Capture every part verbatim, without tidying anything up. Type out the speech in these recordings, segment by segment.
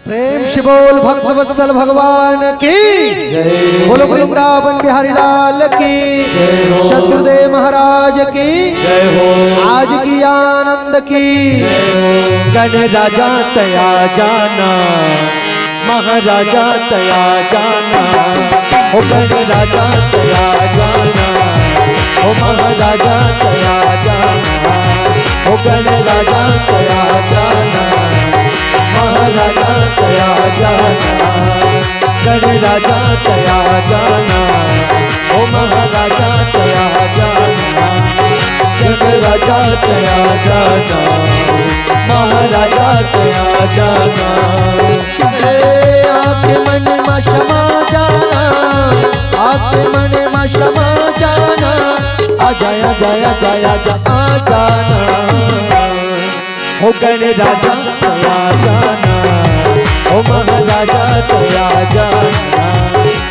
प्रेम से बोल भक्त वत्सल भगवान की। बोलो वृंदावन बिहारी लाल की। सतगुरुदेव महाराज की। आज की आनंद की। गण राजा तया जाना, महाराजा तया जाना। ओ गण राजा तया जाना, ओ महाराजा तया जाना। ओ गण राजा तया जाना, महाराजा तया जाना। गण राजा तया जाना, ओ महाराजा तया जाना। गण राजा तया जाना, महाराजा तया जाना। ए, आके मन मा समा जाना, आके मन मा समा जाना। आ जाया, जाया, जाया, जा, आ जाना। हो गण राजा तया जाना, हो महाराजा तया जाना।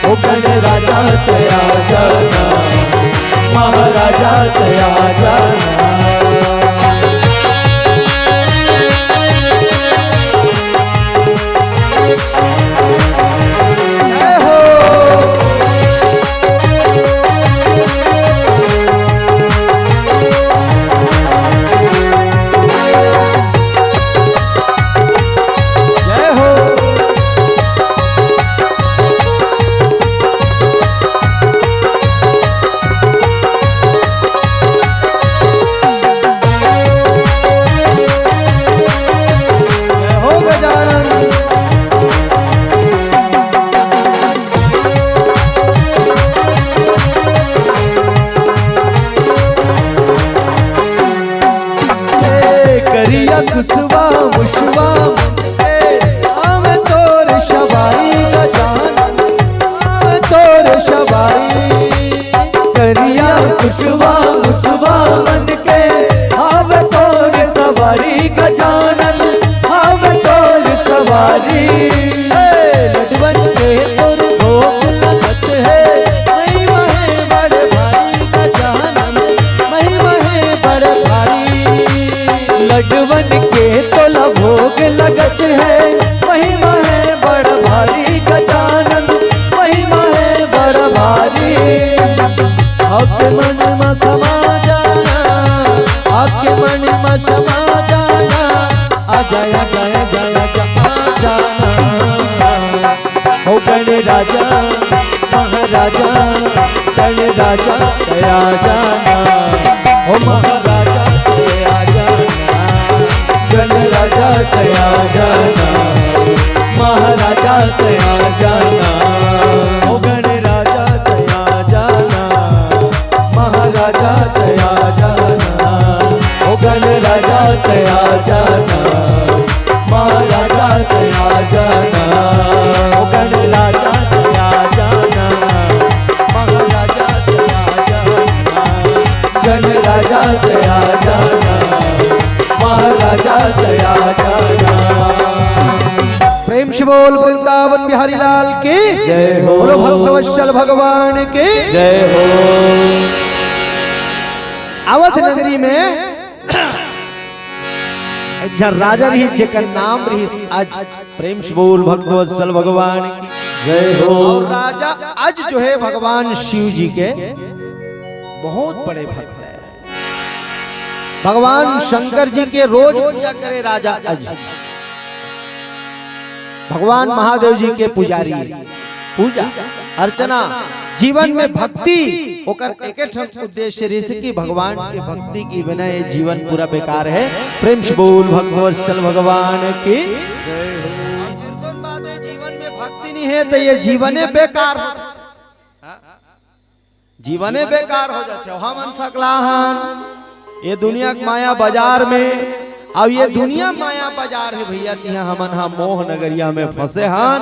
हो गण राजा तया जाना, महाराजा तया जाना। जय हो। जय हो। जय हो गजानन। ए, करिया कुसवा मुसवा मन के, आवे तोर सवारी गजानन, आवे तोर सवारी। करिया कुसवा मुसवा मन के, आवे तोर सवारी गजानन, आवे तोर सवारी। ए, लडवन के तोर भोग लगत हे, महिमा हे बड़ भारी गजानन, महिमा हे बड़ भारी। लडवन के तोला भोग लगत हे, महिमा हे बड़ भारी गजानन, महिमा हे बड़ भारी। आके मन मा समा जाना, आके मन मा समा जाना। आ जाया, जाया, जाया, जा, आ जाना। हो गण राजा, महाराजा, गण राजा तया जाना। हो महाराजा तया जाना, गण राजा तया जाना। महाराजा तया जाना, हो गण राजा तया जाना। महाराजा तया जाना, ओ गण राजा तया जाना। महाराजा तया जाना, ओ गण राजा तया जाना। महाराजा तया जाना, गण राजा तया जाना। महाराजा तया जाना। प्रेम से बोल वृंदावन बिहारी लाल की। जय हो। बोलो भक्तवत्सल भगवान की। जय हो। अवध नगरी में एक झन राजा रहिस, जेकर नाम रहिस अज। प्रेम से बोल भक्तवत्सल भगवान की। जय हो। और राजा अज जो है भगवान शिव जी के बहुत बड़े भक्त है। भगवान शंकर जी के रोज पूजा करे राजा अज। भगवान महादेव जी के पुजारी, पूजा अर्चना, जीवन में भक्ति, ओकर एक ठन उद्देश्य रहिस कि भगवान के भक्ति के बिना ये जीवन पूरा बेकार है। प्रेम से बोल भक्तवत्सल भगवान की। और सिरतोन बात है, जीवन में भक्ति नहीं है तो ये जीवने बेकार हो। जीवने बेकार हो जाथे। हमन सकलाहन ये दुनिया के माया बाजार में, अब ये दुनिया माया बाजार है भैया, तिहा हमन हा मोह नगरिया में फंसे हन।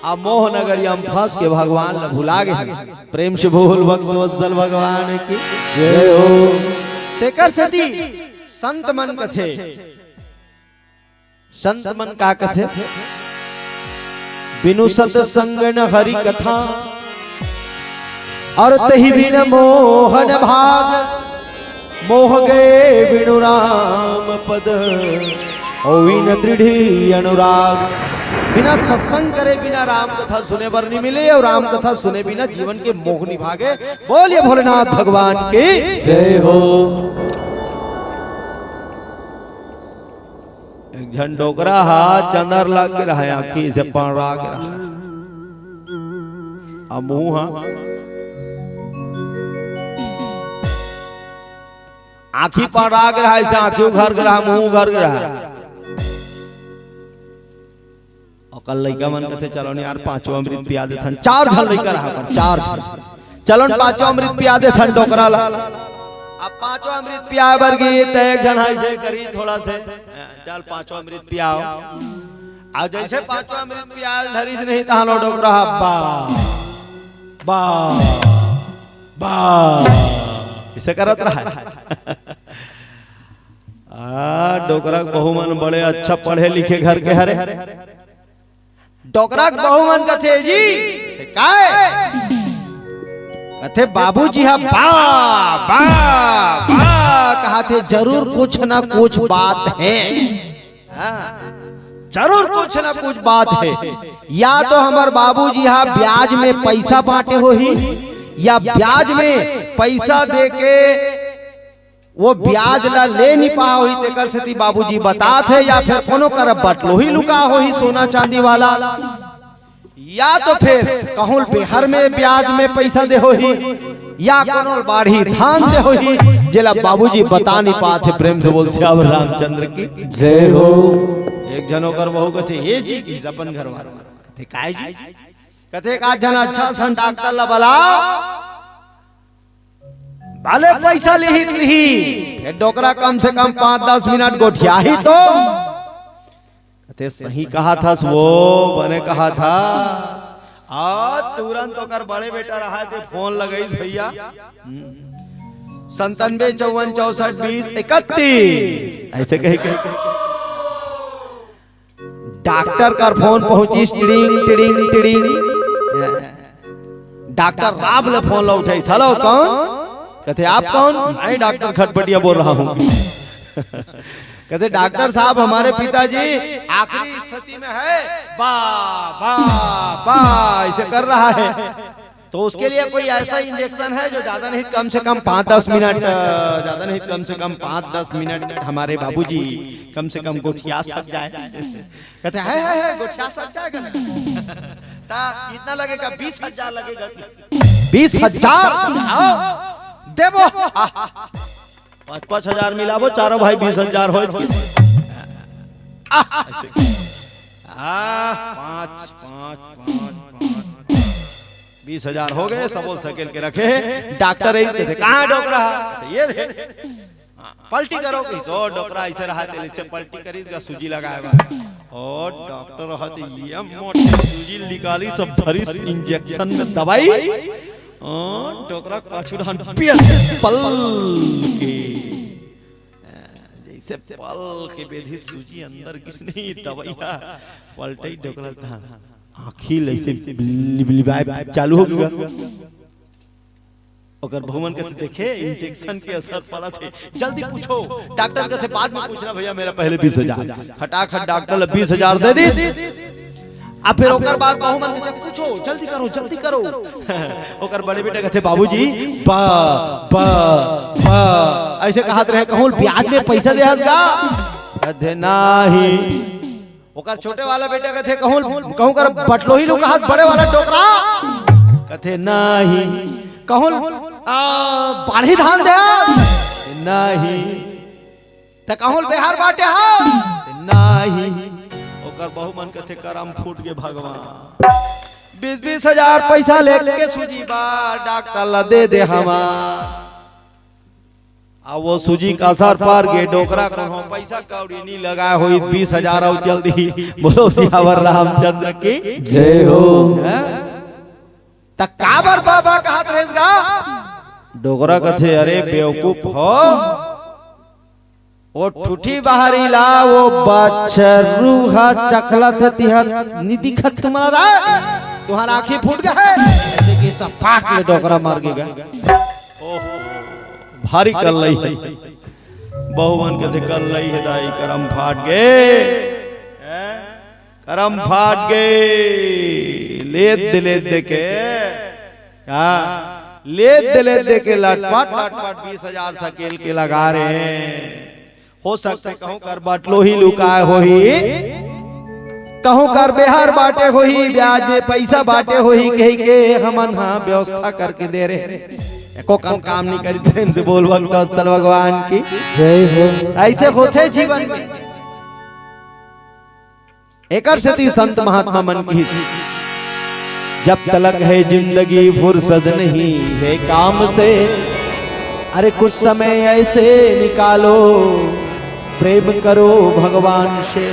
अब मोह नगरिया में फंस के भगवान ला भुला गए हन। प्रेम से बोल भक्तवत्सल भगवान की। जय हो। तेकर सेती संत मन कथे, संत मन का कथे, बिनु सत्संग न हरि कथा, और तहि बिन मोहन भाग। मोह गए बिनु राम पद, होई न दृढ़ी अनुराग। बिना सत्संग करे, बिना राम कथा सुने बर नहीं मिले, और राम कथा सुने बिना जीवन के मोह नहीं भागे। बोलिए भोलेनाथ भगवान की। जय हो। एक झन डोकरा हा चंदर लग रहा है, आँखी से पड़रा गे रहा है। अब मुंह हा आँखी पड़रा गे रहा है, ऐसे आँखी उघर गे रहा है, मुंह उघर गे रहा है। ओकर लइका मन कथे, "चलो न यार, पांचों अमृत पिया देथन।" चार झन लइका रहा ओकर, चार झन। "चलो न, पांचों अमृत पिया देथन डोकरा ला।" अब पांचों अमृत पियाए बर गे, त एक झन हा ऐसे करी थोड़ा से, "चल, पांचों अमृत पियाओ।" अब जैसे पांचों अमृत पियाल धरिस नहीं, तहान ओ डोकरा हा, "बा, बा, बा," ऐसे करत रहा है। आ, डोकरा के बहू मन बड़े अच्छा पढ़े लिखे घर के हरे। डोकरा के बहू मन कथे, "जी, ते काय?" कथे, "बाबूजी हा बा, बा, बा," कहाथे, "जरूर कुछ ना कुछ बात है।" हाँ, जरूर कुछ ना कुछ बात है। या तो हमर बाबूजी हा ब्याज में पैसा बांटे होही, या ब्याज में पैसा दे के वो ब्याज ला ले नहीं पा होही, तेकर सेती बाबूजी बतात हे, या फिर कोनो करा बटलोही लुका होही सोना चांदी वाला, या तो फिर कहूँ बेहर में ब्याज में पैसा दे होही, या कोनो बाढ़ी धान दे होही, जेला बाबूजी बता नहीं पात हे। प्रेम से बोल सियावर रामचंद्र की जय हो। एक झन ओकर बहू कथे, "ए जी," की अपन घर वाला कथे, "काय जी?" कथे, "का झन अच्छा सन डॉक्टर ला बला।" भले पैसा लिही त लिही, फेर डोकरा कम से कम पाँच दस मिनट गोठियाही तो। कथे, "सही कहा थस वो, बने कहा था।" आ, तुरंत ओकर बड़े बेटा रहा थे, फोन लगाई, "भैया, संतानवे चौवन चौसठ बीस इकतीस," ऐसे कही, कही, कही। डॉक्टर कर फोन पहुंचिस, टिड़िंग, टिड़िंग, टिड़िंग। डॉक्टर राब ले फोन ला उठाइस, "हेलो, कौन?" कथे, "आप कौन?" "मैं डॉक्टर खटपटिया बोल रहा हूँ।" कथे, "डॉक्टर साहब, हमारे पिताजी आखिरी स्थिति में है, बा, बा, बा, ऐसे कर रहा है।" तो उसके लिए कोई ऐसा इंजेक्शन है जो ज्यादा नहीं, कम से कम पाँच दस मिनट, अ, ज्यादा नहीं, कम से कम पाँच दस मिनट हमारे बाबूजी कम से कम गोठिया सक जाए। कहते हैं, "है, है, है, गोठिया सक जाएगा ना।" ता इतना लगेगा, बीस हजार लगेगा। "बीस हजार?" "आओ, देबो।" पाँच पाँच हजार मिलाबो, चारों भाई बीस हजार हो। आ, पाँच, पाँच, पाँच, पाँच, बीस हजार हो गए, सबो ल सकेल के रखे हे। डॉक्टर ऐसे कथे, "कहाँ डोकरा?" ये दे। हाँ, पलटी करो कि जो डोकरा ऐसे रहा, तेल से पलटी करिस गा, सूजी लगाए बर। और डॉक्टर रहत, ये मोटी सूजी निकालिस, सब धरिस इंजेक्शन में दवाई। और डोकरा कछु डान पिया पल के। जैसे पल के बेधी सूजी अंदर किसने दवाइया पलटई डोकरा था। आँखी ले से लिबलिबाए चालू हो गया। ओकर बहू मन के देखे, इंजेक्शन के असर पड़त हे। जल्दी पूछो, डॉक्टर कथे, "बाद में पूछना भैया, मेरा पहले बीस हजार।" फटाफट डॉक्टर ला बीस हजार दे दिस। अब फिर ओकर बाद बहू मन कथे, "पूछो, जल्दी करो, जल्दी करो।" ओकर बड़े बेटा कथे, "बाबूजी, बा, बा, बा," ऐसे कहत रहे, कहूँ ब्याज में पैसा दे हस गा? कथे, "नाही।" ओकर छोटे वाला बेटा कथे, "कहूँ, कहूँ कर बटलोही लुकाहस बड़े वाला डोकरा?" कथे, "नाही।" "कहूँ, आ, बाढ़ी धान दे?" "नाही।" "त कहूँ बेहार बाटे हा?" "नाही।" ओकर बहू मन कथे, "करम फूट गे भगवान, बीस बीस हजार पैसा लेके सूजी बार डॉक्टर ला दे दे हमार।" अब वो सूजी का असर पर गे, डोकरा कोनो पैसा कौड़ी नी लगाए होई, बीस हजार अउ जल्दी। बोलो सियावर रामचंद्र की जय हो। हैं? त काबर बाबा कहत रहेस गा? डोकरा कथे, "अरे बेवकूफ हो, वो ठुठी बाहरी ला, वो बछरू हा चखलत हे, तिहा नी दिखत तुम्हारा, तुम्हारा आँखी फूट गया है।" ऐसे कि सपाट ले डोकरा मर गे गा। ओहो, भारी कल्लई हे। बहू मन कथे, "कल्लई हे दाई, करम फाट गे।" हैं? करम फाट गे। लेत दे लेत दे के, हाँ, लेत दे लेत दे के लटपट लटपट बीस हजार सकेल के लगा रहे हैं। हो सकथे कहूँ कर बटलोही लुकाय होही, कहूँ कर बेहर बांटे होही, ब्याज में पइसा बांटे होही कहिके हमन हा व्यवस्था करके दे रहे। एको कन काम नहीं करी। प्रेम से बोल भक्त वत्सल भगवान की। जय हो। अइसे होथे जीवन में। एकर सेती संत महात्मा मन किहिस, जब तलक है जिंदगी फुर्सत नहीं है काम से, अरे कुछ समय ऐसे निकालो, प्रेम करो भगवान से।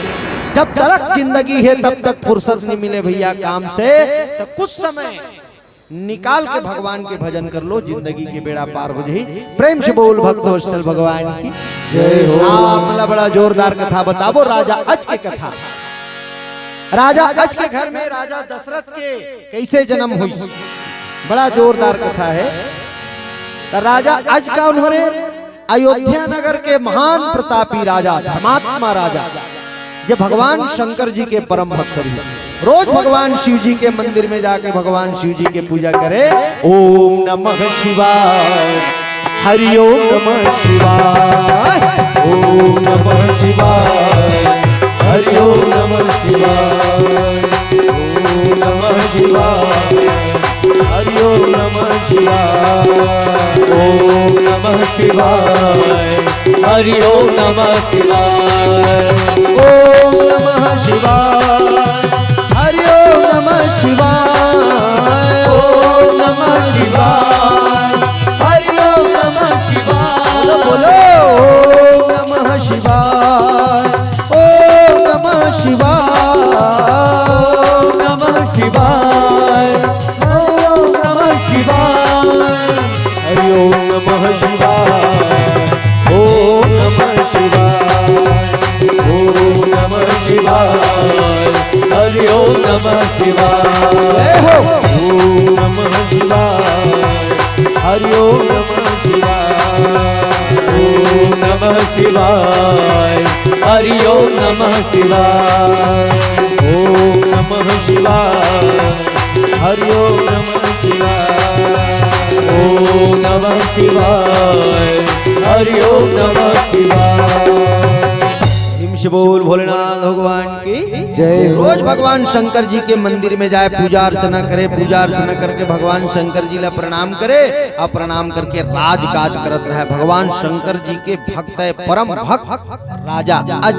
जब तलक जिंदगी है तब तक फुर्सत नहीं मिले भैया काम से, तो कुछ समय निकाल के भगवान के भजन कर लो, जिंदगी के बेड़ा पार हो जाही। प्रेम से बोल भक्त वत्सल भगवान की। जय हो। आप मला बड़ा जोरदार कथा बताबो, राजा अज के कथा। राजा अज के घर में राजा दशरथ के कइसे जन्म होइस, बड़ा जोरदार कथा है। त राजा अज का उन्होंने अयोध्या नगर के महान प्रतापी राजा, धर्मात्मा राजा, जे भगवान शंकर जी के परम भक्त रहिस, रोज भगवान शिव जी के मंदिर में जाके भगवान शिव जी के पूजा करे। ओम नमः शिवाय, हरि ओम नमः शिवाय, ओम नमः शिवाय, हरि ओम नमः शिवाय, ओम नमः शिवाय, हरि ओम नमः शिवाय, ओम नमः शिवाय, हरि ओम नमः शिवाय, ओम नमः शिवाय, हरि ओम नमः शिवाय, ओम नमः शिवाय, हरि ओम नमः शिवाय। बोलो, बोलो, ओम नमः शिवाय, ओम नमः शिवाय, ओम नमः शिवाय, ओम नमः शिवाय, हरि ओम नमः शिवाय, ओम नमः शिवाय, ओम नमः शिवाय, हरि ओम नमः शिवाय, जय हो। ओम नमः शिवाय, हरि ओम नमः शिवाय, ओम नमः शिवाय, हरि ओम नमः शिवाय, ओम नमः शिवाय, हरि ओम नमः शिवाय, ओम नमः शिवाय, हरि ओम नमः शिवाय। प्रेम से बोल भोलेनाथ भगवान की। जय हो। रोज भगवान शंकर जी के मंदिर में जाए, पूजा अर्चना करे, पूजा अर्चना करके भगवान शंकर जी ला प्रणाम करे, अउ प्रणाम करके राजकाज करत रहे। भगवान शंकर जी के भक्त है, परम भक्त राजा अज,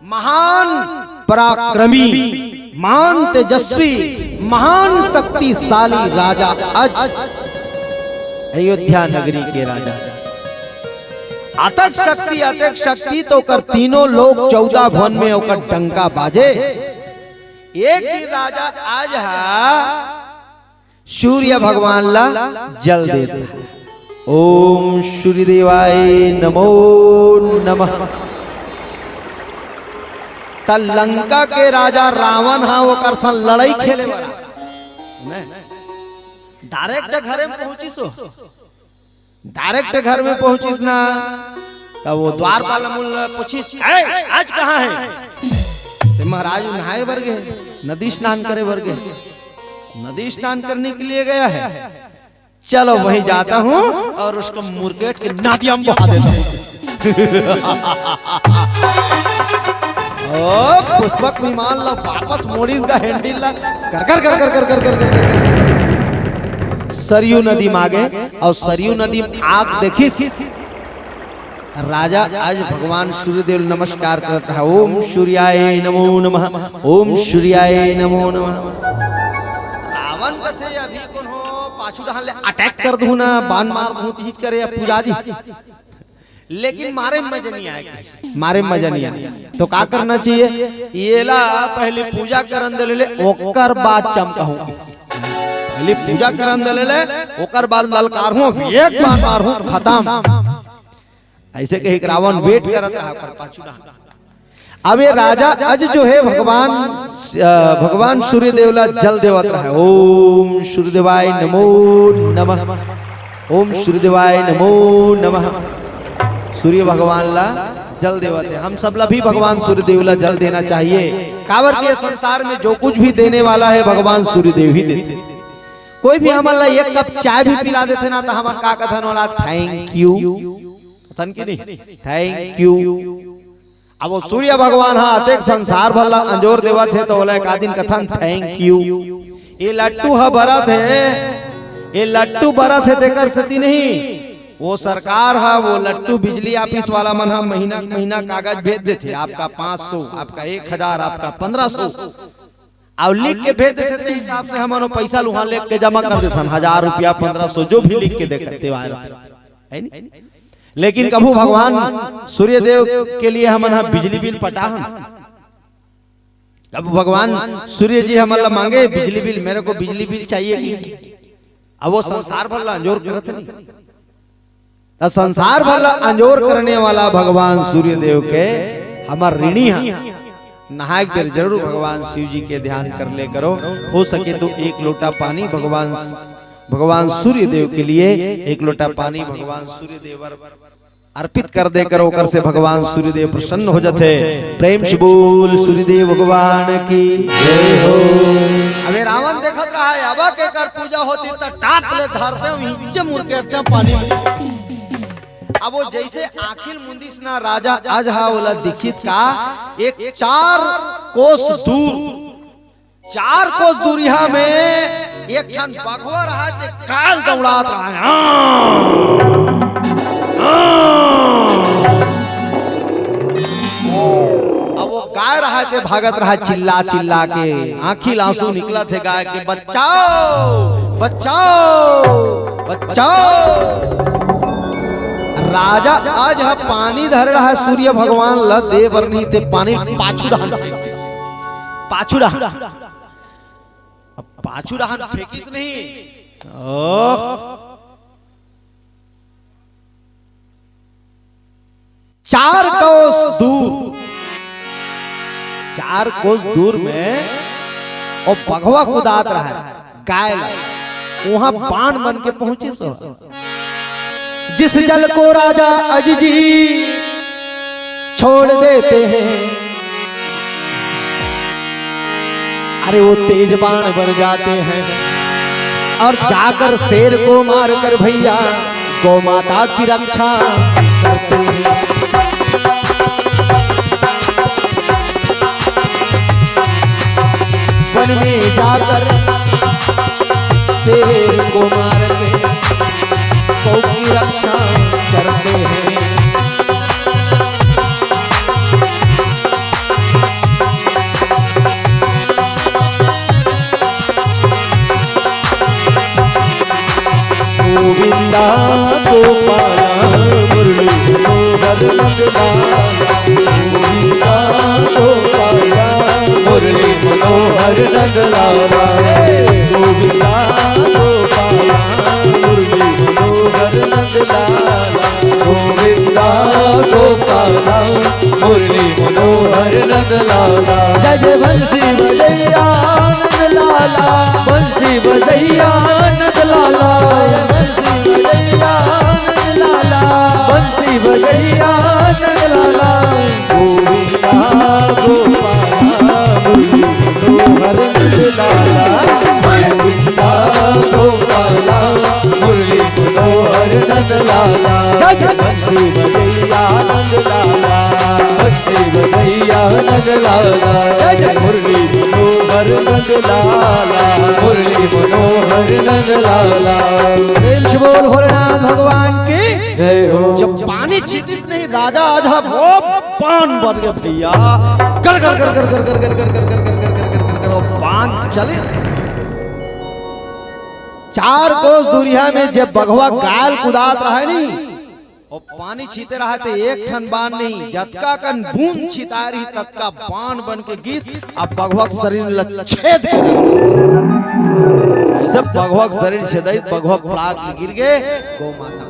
महान पराक्रमी, महान तेजस्वी, महान शक्तिशाली राजा अज, अयोध्या नगरी के राजा। अतक शक्ति, अतक शक्ति, तो ओकर तीनों लोक चौदह भुवन में ओकर डंका बाजे। एक दिन राजा अज हा सूर्य भगवान ला जल देत रहा। ओम सूर्य देवाय नमो नमः। त लंका के राजा रावण हा ओकर संग लड़ाई खेले वाला। डायरेक्ट घरे में पहुंचिस हो। डायरेक्ट घर में पहुंचिस ना, तब वो द्वारपाल अमूल पूछिस, "ए, अज कहाँ है?" ते महाराज नहाए बर गे, नदी स्नान करे बर गे। नदी स्नान करने के लिए गया है, चलो वहीं जाता हूँ और उसको मुरकेट के नादिया में बहा देता हूँ। ओ, पुष्पक विमान ला वापस मोड़िस गा हैंडल ला, कर कर कर कर कर कर कर कर। सरयू नदी में आगे, अउ सरयू नदी में आग देखिस। राजा अज भगवान सूर्यदेव नमस्कार करत रहा, ओम सूर्याय नमो नमः, ओम सूर्याय नमो नमः। रावण कथे, "अभी कोनो पाछू डहान ले अटैक कर दूं ना, बाण मार दूं, तीज करे या पूजा जी।" लेकिन मारे में मजा नहीं आए, मारे में मजा नहीं आए। तो का करना चाहिए? ये ला पहले पूजा करन दे ले, ओकर बाद चमकाहूं। पहले पूजा करन दे ले, ओकर बाद ललकारहूं, एक बार मारहूं, खत्म। ऐसे कहे कि रावण वेट करत रहा ओकर पाछू ना। अब ये राजा अज जो है भगवान, अ, भगवान सूर्यदेव ला जल देवत रहा है। ओम सूर्यदेवाय नमो नमः, ओम सूर्यदेवाय नमो नमः। सूर्य भगवान ला जल देवत हे। हम सब ला भी भगवान सूर्यदेव ला जल देना चाहिए, काबर के संसार में जो कुछ भी देने वाला है, भगवान सूर्यदेव ही देथे। कोई भी हमन ला एक कप चाय भी पिला देथे ना, त हमन का कथन, ओला thank you कथन कि नहीं? Thank you। अब वो सूर्य भगवान ह अतेक संसार भर ला अंजोर देवत हे, त ओला एक आदिन कथन thank you। ये लट्टू ह बरत हे, ये लट्टू बरत हे, तेकर सेती नहीं, वो सरकार ह, वो लट्टू बिजली ऑफिस वाला मन ह महीना महीना कागज भेज देथे, आपका पाँच सौ, आपका एक हजार, आपका पन्द्रह सौ, अउ लिख के भेज देथे। ते हिसाब से हमन वो पैसा ल उहाँ लेके जमा कर देथन, हजार रुपया, पन्द्रह सौ, जो भी लिख के दे, देवाय रथे, है नी? लेकिन कभू भगवान सूर्यदेव के लिए हमन ह बिजली बिल पटाहन? कभू भगवान सूर्य जी हमन ला मांगे, "बिजली बिल, मेरे को बिजली बिल चाहिए।" अब वो संसार भर ला अंजोर करत नहीं, त संसार भर ला अंजोर करने वाला भगवान सूर्यदेव के हमर ऋणी ह। नहाए के बेर जरूर भगवान शिव जी के ध्यान कर ले करो। हो सके तो एक लोटा पानी भगवान, भगवान सूर्यदेव के लिए एक लोटा पानी भगवान सूर्यदेव अर्पित कर दे करो, ओकर से भगवान सूर्यदेव प्रसन्न हो जाथे। प्रेम से बोल सूर्यदेव भगवान की जय हो। अबे रावण देखत रहा है, अब के कर पूजा होती त टाप ले धरते हूँ, हिच्चे मुड़ के अट्टा पानी में। अब वो जैसे आँखी ल मुंदिस ना राजा अजहा, ओला दिखिस का, एक चार कोस दूर, चार कोस दूरिहा में एक ठन बघवा रहा, ते काल दौड़ात रहा। हाँ। हाँ। अब वो गाय रहा, ते भागत रहा चिल्ला चिल्ला के, आँखी ल आंसू निकलत हे गाय के, "बचाओ, बचाओ, बचाओ।" राजा अजहा पानी धरे रहा सूर्य भगवान ल दे बर नहीं, ते पानी पाछू डहान, पाछू डहान, अब पाछू डहान फेंकिस नहीं। ओह। चार कोस दूर, चार कोस दूर में वो बघवा कुदात रहा है, गाय ला। वहां बाण बन के पहुंचिस हो। जिस जल को राजा अज जी छोड़ देते हैं, अरे वो तेज बाण बन जाते हैं और जाकर शेर को मारकर भैया गौ माता की रक्षा करते हैं। वन में जाकर शेर को मार के गौ की रक्षा करते हैं। गोविंदा गोपाला मुरली मनोहर नंदलाला। गोविंदा गोपाला मुरली मनोहर नंदलाला। गोविंदा गोपाला मुरली मनोहर नंदलाला। गोविंदा गोपाला मुरली मनोहर नंदलाला। जय जय बंसी बजैया नंदलाला। बंसी बजैया नंदलाला। बंसी बजैया नंदलाला। बंसी बजैया नंदलाला। गोविंदा गोपाला मुरली मनोहर नंदलाला। गोविंदा गोपाला मुरली मनोहर नंदलाला। जय जय बंसी बजैया नंदलाला। बंसी बजैया नंदलाला। जय जय मुरली मनोहर नंदलाला। मुरली मनोहर नंदलाला। प्रेम से बोल भोलेनाथ भगवान की जय हो। जब पानी छींचिस नहीं राजा अजहा, वो बाण बन गए भैया। कर कर कर कर कर कर कर कर कर कर कर कर कर कर कर कर वो बाण चले। चार कोस दूरिहा में जब बघवा गाय ल कुदात रहा नहीं, वो पानी छींचे रहा ते एक ठन बाण नहीं, जतका कन बूंद छिताय रही, ततका बाण बन के गिस, अब बघवा के शरीर ल छेद कर। जब बघवा के शरीर छेदाई, बघवा पड़ाक ले गिर गए गौ माता।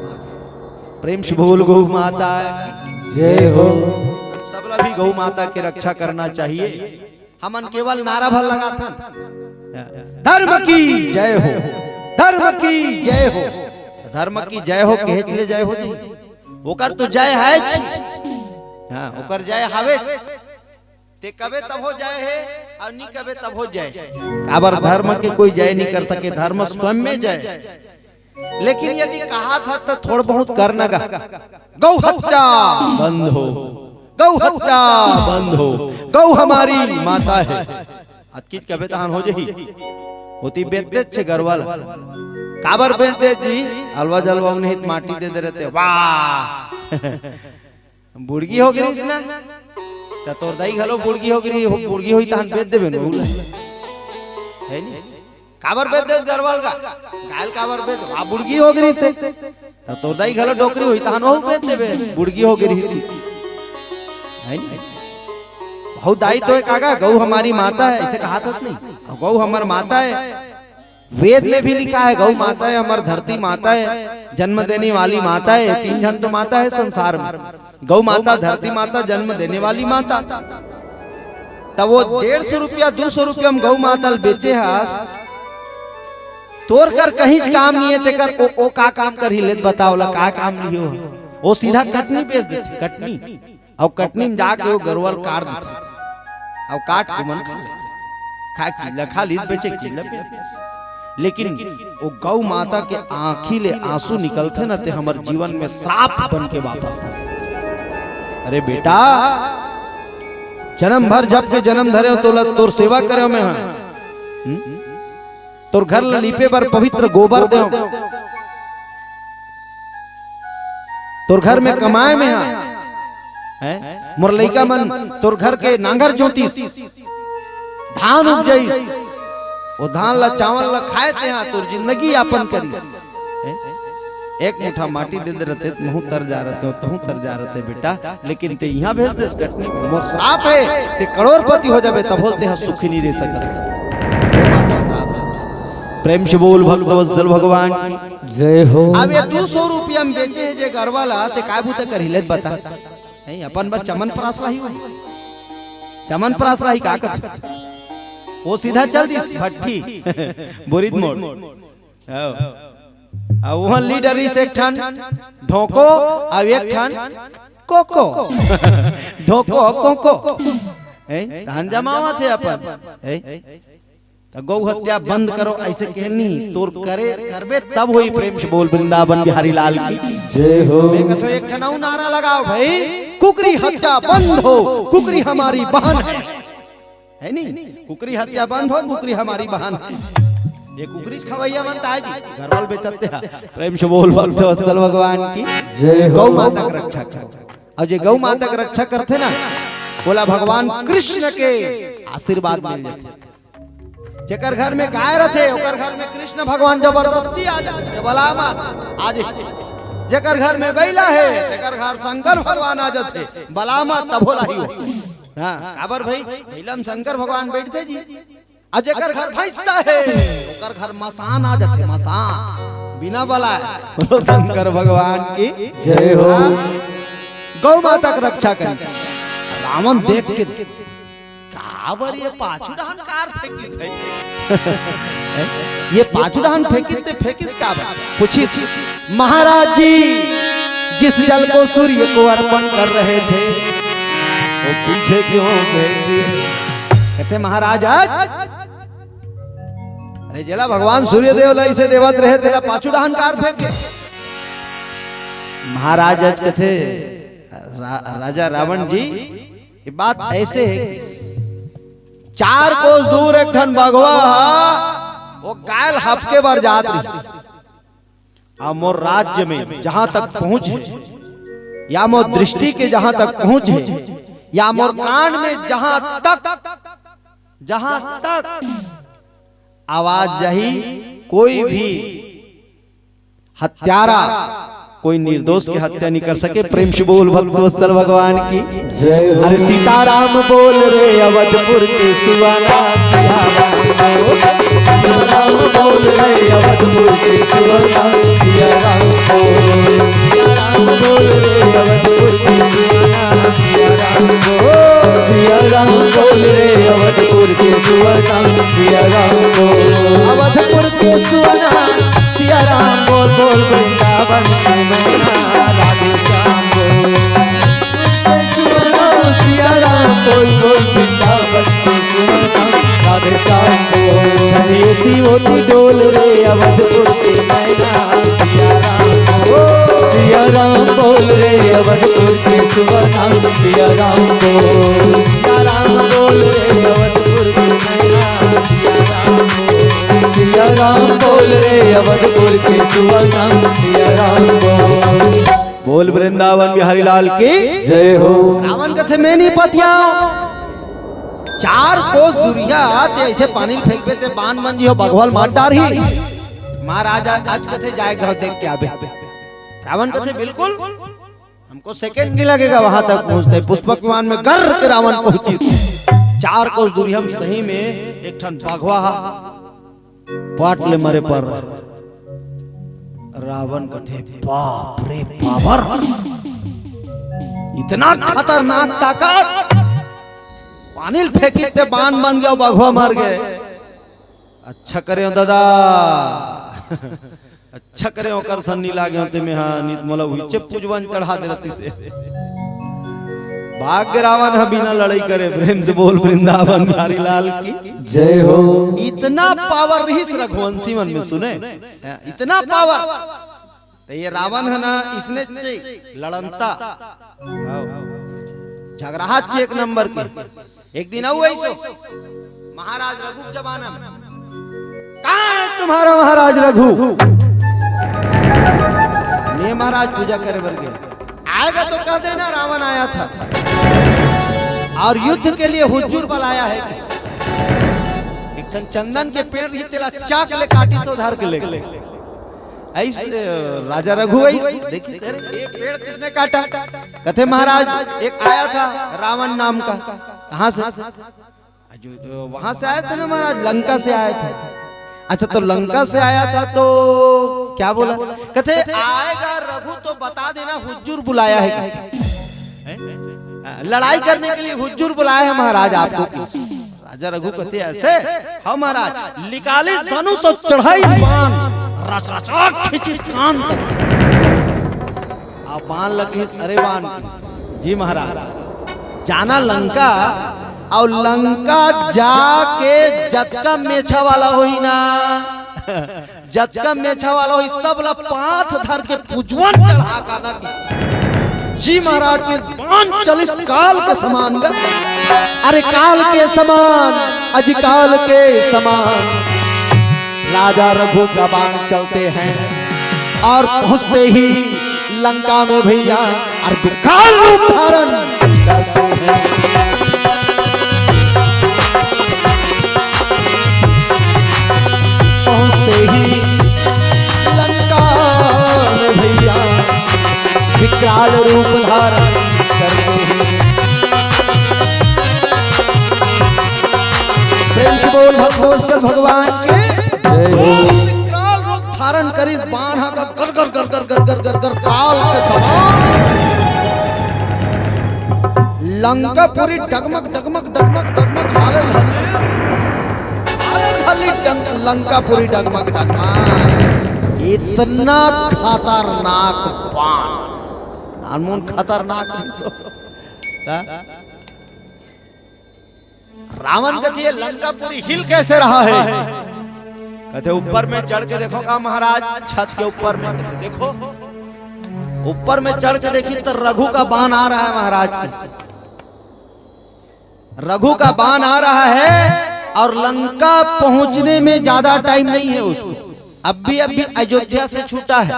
प्रेम से बोल गौ माता की जय हो। सबला भी गौ माता के रक्षा करना चाहिए। हमन केवल नारा भर लगाथन, धर्म की जय हो, धर्म की जय हो। धर्म की जय हो कहेच ले जय हो जी, ओकर तो जय है। हाँ, ओकर जय हावे, ते कबे तभो जय हे, अउ नी कबे तभो जय। काबर धर्म के कोई जय नी कर सके, धर्म स्वयं में जय। लेकिन यदि कहा था तो थोड़ बहुत कर न गा। गौ हत्या बंद हो, गौ हत्या बंद हो, गौ हमारी माता है। अतकिच कबे तहान हो जही। ओती बेच देत छे गरवा ला। काबर बेच देत जी? अलवा जलवा नहीं माटी दे दे रहते। वाह। बुड़गी हो गिरिस ना, त तोर दाई घलो बुड़गी हो गिरी, हो, बुड़गी होई तहन बेच देबे न, ओला। है नी? काबर बेच देस गरवा ल गा? गाय ल काबर बेच? आ बुड़गी हो गिरिस हे। त तोर दाई घलो डोकरी होई तहन ओहू बेच देबे, बुड़गी हो गिरी। है नी? बहुत दाई तो एक आगा, गौ हमारी माता है, ऐसे कहा था नहीं? गौ हमर माता है। वेद में भी लिखा है, गौ माता है, हमर धरती माता है, जन्म देने वाली माता है, तीन झन तो माता है संसार में, गौ माता, धरती माता, जन्म देने वाली माता। तब वो डेढ़ सौ रुपया, दू सौ रुपया में गौ माता ल बेचे हस, तोर कर कहीं काम नहीं है, तेकर ओ, ओ का काम करही, लेत बताओ ला, का काम नहीं हो? वो सीधा कटनी बेच देथे, कटनी। अउ कटनी में जाके वो गरुवा ल काट देथे। अउ काट के मन खा ले। खाए कीला खा लीस, बेचे कीला बेच। लेकिन वो गौ माता के आंखी ले आंसू निकलथे ना, ते हमर जीवन में श्राप बन के वापस आथे। अरे बेटा, जन्म भर जब के जन्म धरे हो, तोला, तोर सेवा करे हो मैं, हाँ। हम्म? तोर घर ल लीपे बर पवित्र गोबर देव, तोर घर में कमाए में हा, हैं? मोर लइका मन तोर घर के नांगर जोतिस, धान उपजाइस, वो धान ला, चावल ला खाए ते हा, तोर जिंदगी यापन करिस, हैं? एक मुठा माटी दे दे रहते, महूं तर जा रहते, तहूं तर जा रहते बेटा। लेकिन ते इहां भेज देस कटनी, मोर श्राप हे, ते करोड़पति हो जाबे, तभो ले तेहा सुखी नहीं रह सकस। प्रेम से बोल भक्तवत्सल भगवान की। जय हो। अब ये दू सौ रुपया में बेचे हे जे गरवा ला, ते काय बूता करही, ले बता। नहीं, अपन बस चमन प्रास रही हो। चमन प्रास रही का कथे? वो सीधा चल दिस भट्ठी। बोरिद मोड़। आओ। अब वहाँ लीडर इस एक ठन ढोको, अब एक ठन कोको। ढोको, कोको। हैं? धान जमावत हे अपन। हैं? त गौ हत्या बंद करो, ऐसे कहे नहीं। तोर करे, करबे तब होई। प्रेम से बोल वृंदावन बिहारी लाल की। जय हो। मैं कथो एक ठन अउ नारा लगाओ भाई, कुकरी हत्या बंद हो, कुकरी हमारी बहन है। है नी? कुकरी हत्या बंद हो, कुकरी हमारी बहन है। ये कुकरी खवैया मन ताय जी, घर वाल बेचते हैं। प्रेम से बोल भक्तवत्सल भगवान की। जय हो। गौ माता के रक्षा करो। अउ जे गौ माता के रक्षा करथे ना, ओला भगवान कृष्ण के आशीर्वाद मिल जाथे। जेकर घर में गाय रथे, ओकर घर में कृष्ण भगवान जबरदस्ती आ जाथे, बलामा आ जाथे। जेकर घर में बैला हे, तेकर घर शंकर भगवान आ जाथे, बलामा तभो लाही हो। हाँ, काबर भाई, बइला म शंकर भगवान बैठथे जी। अउ जेकर घर भैंसा हे, ओकर घर मसान आ जाथे, मसान, बिना बलाए। बोलो शंकर भगवान की जय हो। हाँ, गौ माता के रक्षा करिस। रावण देख के, काबर ये पाछू डहन कार फेंकिस हे? ये पाछू डहन फेंकिस ते फेंकिस काबर? पूछिस, महाराज जी, जिस जल को सूर्य को अर्पण कर रहे थे, वो पीछे क्यों फेंक दिए? कहते, महाराज, आज, अरे जेला भगवान सूर्यदेव ला इसे देवत रहे, तेला पाछू डहन कार फेंक दे। महाराज आज कथे, रा-, राजा रावण जी, ये बात ऐसे हे कि चार कोस दूर एक ठन बघवा हा, वो गाय ल हपके बर जात रहिस। आ मोर राज्य में जहां तक पहुंच हे, या मोर दृष्टि के जहां तक पहुंच हे, या मोर कान में जहां तक, जहां तक आवाज जाही, कोई भी हत्यारा, कोई निर्दोष के हत्या नहीं कर सके। प्रेम से बोल भक्तवत्सल भगवान की। जय हो। अरे सीताराम बोल रे अवधपुर के सुवाना, सिया राम बोल, सीताराम बोल रे अवधपुर के सुवाना, सिया राम बोल, सीताराम बोल रे अवधपुर के सुवाना, सिया राम बोल, सिया राम बोल रे अवधपुर के सुवाना, सिया राम बोल, अवधपुर के सुवाना, सिया राम बोल, बोल वृंदावन के मैना, राधे श्याम बोल। बोल बोल वृंदावन के सुवनम, राधे श्याम बोल। चलिए दी ओती डोल रे अवधपुर के नैना, सिया राम बोल। सिया राम बोल रे अवधपुर के सुवनम, सिया राम बोल। सिया राम बोल रे अवधपुर के नैना, सिया राम बोल। सिया राम बोल रे अवधपुर के सुवनम, सिया राम बोल। बोल वृंदावन बिहारी लाल की जय हो। रावण कथे, "मैं नहीं पतियाव, चार कोस दूरिहा ते ऐसे पानी फेंकबे ते बान बन जिहो, बघवा ल मार डारही।" महाराज आज कथे, "जाए घर देख के आबे।" रावण कथे, "बिल्कुल, हमको सेकंड नहीं लगेगा वहां तक पहुंचते।" पुष्पक विमान में गर्र के रावण पहुंचिस। चार कोस दूरिहा म सही में एक ठन बघवा हा पाट ले मरे पर रावण कथे, "बाप रे बाबर, इतना खतरनाक ताकत, पानी ल फेंकिस ते बान बन गे, बघवा मर गे। अच्छा करे हो दादा, अच्छा करे हो, ओकर सन नी लागे हो ते में, हाँ, नित मोला उहिचे पूजवन चढ़ा दे रहती से।" भाग्य रावण ह बिना लड़ाई करे, प्रेम से बोल वृंदावन बिहारी लाल की जय हो। इतना पावर रहिस रघुवंशी मन में, सुने, इतना पावर। तो ये रावण है ना, इसने चे लड़ंता, झगड़ाहा चे एक नंबर के। एक दिन अउ ऐसो महाराज रघु के जमाना में, "कहाँ है तुम्हारा महाराज रघु?" "मैं महाराज पूजा करे बर गया।" "आएगा तो कह देना रावण आया था और युद्ध के लिए हुज्जुर बुलाया है।" एक ठन चंदन के पेड़ रही, तेला चाक ले काटिस, धर के ले गए। ऐसे राजा रघु ऐसे देखिस, "अरे, ये पेड़ किसने काटा?" कथे, "महाराज, एक आया था रावण नाम का।" "कहाँ से?" "जो, जो वहां से आया था ना महाराज, लंका से आया था।" "अच्छा, तो लंका से आया था तो क्या बोला?" कथे, "आएगा रघु तो बता देना हुज्जुर बुलाया है।" हैं? लड़ाई करने के लिए हुज्जुर बुलाया है महाराज आपको। राजा रघु कथे, "ऐसे?" "हाँ महाराज।" निकालिस धनुष अउ चढ़ाइस बान, रच रचा खींचिस कान। आ बान लगिस, अरे बान, "जी महाराज, जाना लंका, अउ लंका जाके जतका मेछा वाला होही ना, जतका मेछा वाला होही, सब ला पांथ धर के पूजवन चढ़ा का ना।" जी महाराज के बान चलिस काल के समान ग। अरे काल के समान, अजी काल के समान। राजा रघु का बाण चलते हैं और पहुंचते ही लंका में भैया, और विकराल रूप धारण करते हैं। पहुंचते ही लंका में भैया, विकराल रूप धारण करते हैं। प्रेम से बोल भक्तवत्सल भगवान के। जय हो। विकराल रूप धारण करिस, बाण हा कर कर कर कर कर कर कर कर कर काल के समान। लंकापुरी डगमग डगमग डगमग डगमग हाले हाले हाले हाले डंग-, लंकापुरी डगमग डगमग। इतना खतरनाक बाण। अनमोल खतरनाक नहीं सो। हाँ? रावण कथे, "ये लंकापुरी हिल कैसे रहा है?" कथे, "ऊपर में चढ़ के देखो का महाराज, छत के ऊपर में।" कथे, "देखो।" ऊपर में चढ़ के देखी तो रघु का बाण आ रहा है महाराज की। रघु का बाण आ रहा है और लंका पहुंचने में ज्यादा टाइम नहीं है उसको, अभी अभी अयोध्या से छूटा है।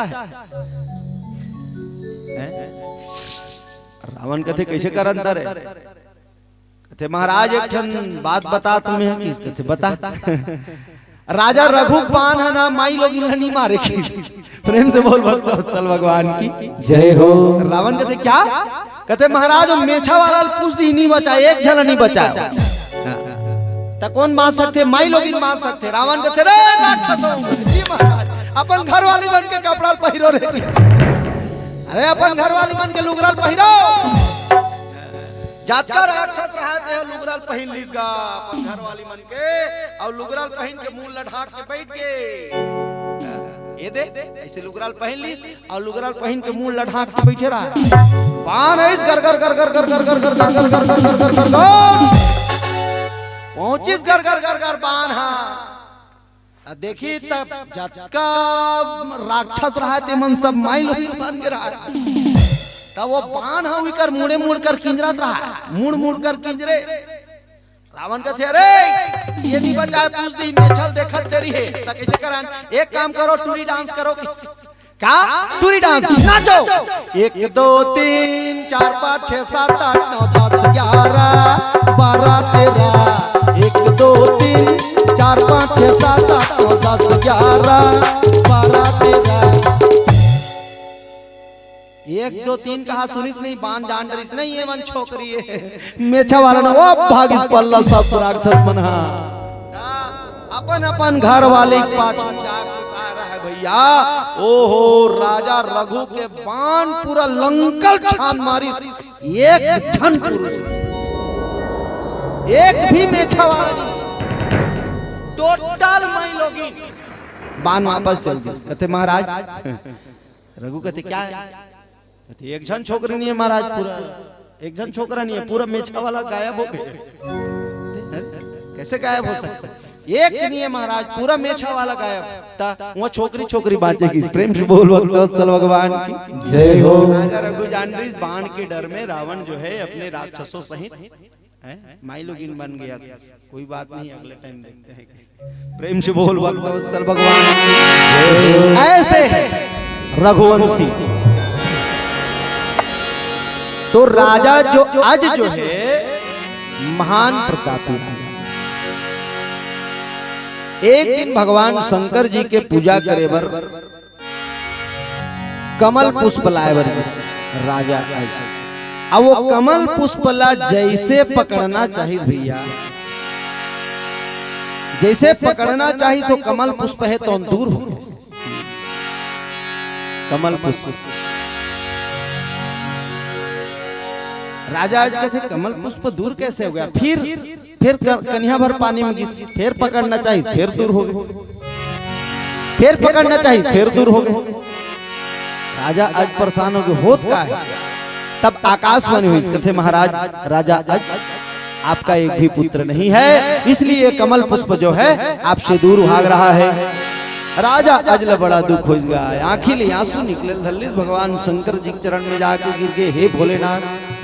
हैं? रावण कथे, "कैसे करन दरे?" कथे, "महाराज, एक ठन बात बता तुम्हें।" किस कथे, "बता।" "राजा रघु बाण है ना, माई लोग इन्हें नहीं मारे।" किस प्रेम से बोल भक्तवत्सल भगवान की जय हो। रावण कथे, "क्या?" कथे, "महाराज, वो मेछा वाला ल पूछ दी, नहीं बचा, एक झन नहीं बचा।" हाँ। "त कौन बांध सकथे?" "माई लोगिन बांध सकथे।" रावण कथे, "रे राक्षस हो, जी महाराज, अपन घर वाली मन के कपड़ा ल पहिरो रे।" "अरे, अपन घर वाली मन के लुगरा ल पहिरो।" जतका राक्षस रहा, ते लुगरा ल पहिन लीस गा अपन घर वाली मन के, अउ लुगरा ल पहिन के मुंह ल ढाक के बैठ गे। ये दे, ऐसे लुगरा ल पहिन लिस, अउ लुगरा ल पहिन के मुंह ल ढांक के बइठे रहा। बान आइस, गर गर गर गर गर गर गर गर गर गर गर गर गर गर। पहुंचिस गर गर गर गर बान हा। त देखिस त जतका राक्षस रहा, ते मन सब माई लोगिन बन गे रहा। त वो बान हा उही कर मुड़े मुड़ कर किंजरत रहा, मुड़ मुड़ कर किंजरे। रावण कथे, "अरे, ये नइ बचाय, पूछ दे, मेछा ल देखत देरी हे।" त कइसे करन? एक काम करो, टूरी डांस करो। का? टूरी डांस, नाचो। एक, दो, तीन, चार, पाँच, छः, सात, आठ, नौ, दस, ग्यारह, बारह, तेरह। एक, दो, तीन, चार, पाँच, छः, सात, आठ, नौ, दस, ग्यारह, बारह, तेरह। एक, दो, तीन कहा सुनिस नहीं, बान जान डरिस नहीं, ये मन छोकरी हे। मेछा वाला ना, वो भागिस पल्ला सब राक्षस मन हा। अपन अपन घर वाले के पाछू जाके खा रहा है भैया। ओहो, राजा रघु के बान पूरा लंकल छान मारिस। एक झन पुरुष, एक भी मेछा वाला नहीं। टोटल माई लोगिन। बान वापस चल दिस। कथे महाराज, रघु कथे, "क्या है?" कथे, "एक झन छोकरी नहीं है महाराज, पूरा एक झन छोकरा नहीं है, पूरा मेछा वाला गायब हो गया।" कइसे गायब हो सकता है? एक नहीं है महाराज, पूरा मेछा वाला गायब। त वो छोकरी, छोकरी बाँचे किस? प्रेम से बोल भक्तवत्सल भगवान की जय हो। राजा रघु जान रही, बान के डर में रावण जो है अपने राक्षसों सहित, हैं, माई लोगिन बन गया। कोई बात नहीं, अगले टाइम देखते हैं कैसे। प्रेम से बोल भक्तवत्सल भगवान की। ऐसे रघुवंशी तो राजा जो अज जो है महान प्रतापी राजा। एक दिन भगवान शंकर जी के पूजा करे बर कमल पुष्प लाए बर गिस राजा अज। अब वो कमल पुष्प ला जैसे पकड़ना चाहिए भैया, जैसे पकड़ना चाहिए सो कमल पुष्प है तो दूर हो गए। कमल पुष्प। राजा अज कथे, "कमल पुष्प दूर कैसे हो गया?" फिर, फिर क-, कनिहा भर पानी में गिस, फिर पकड़ना चाहिए, फिर दूर हो गए, फिर पकड़ना चाहिए, फिर दूर हो गए। राजा अज परेशान हो गए, "होत का है?" तब आकाशवाणी हुई, कथे, "महाराज, राजा अज, आपका एक भी पुत्र नहीं है, इसलिए कमल पुष्प जो है आपसे दूर भाग रहा है।" राजा अज ल बड़ा दुख हो गया, आंखी ले आंसू निकले धल्लिस, भगवान शंकर जी के चरण में जाके गिर गए, "हे भोलेनाथ,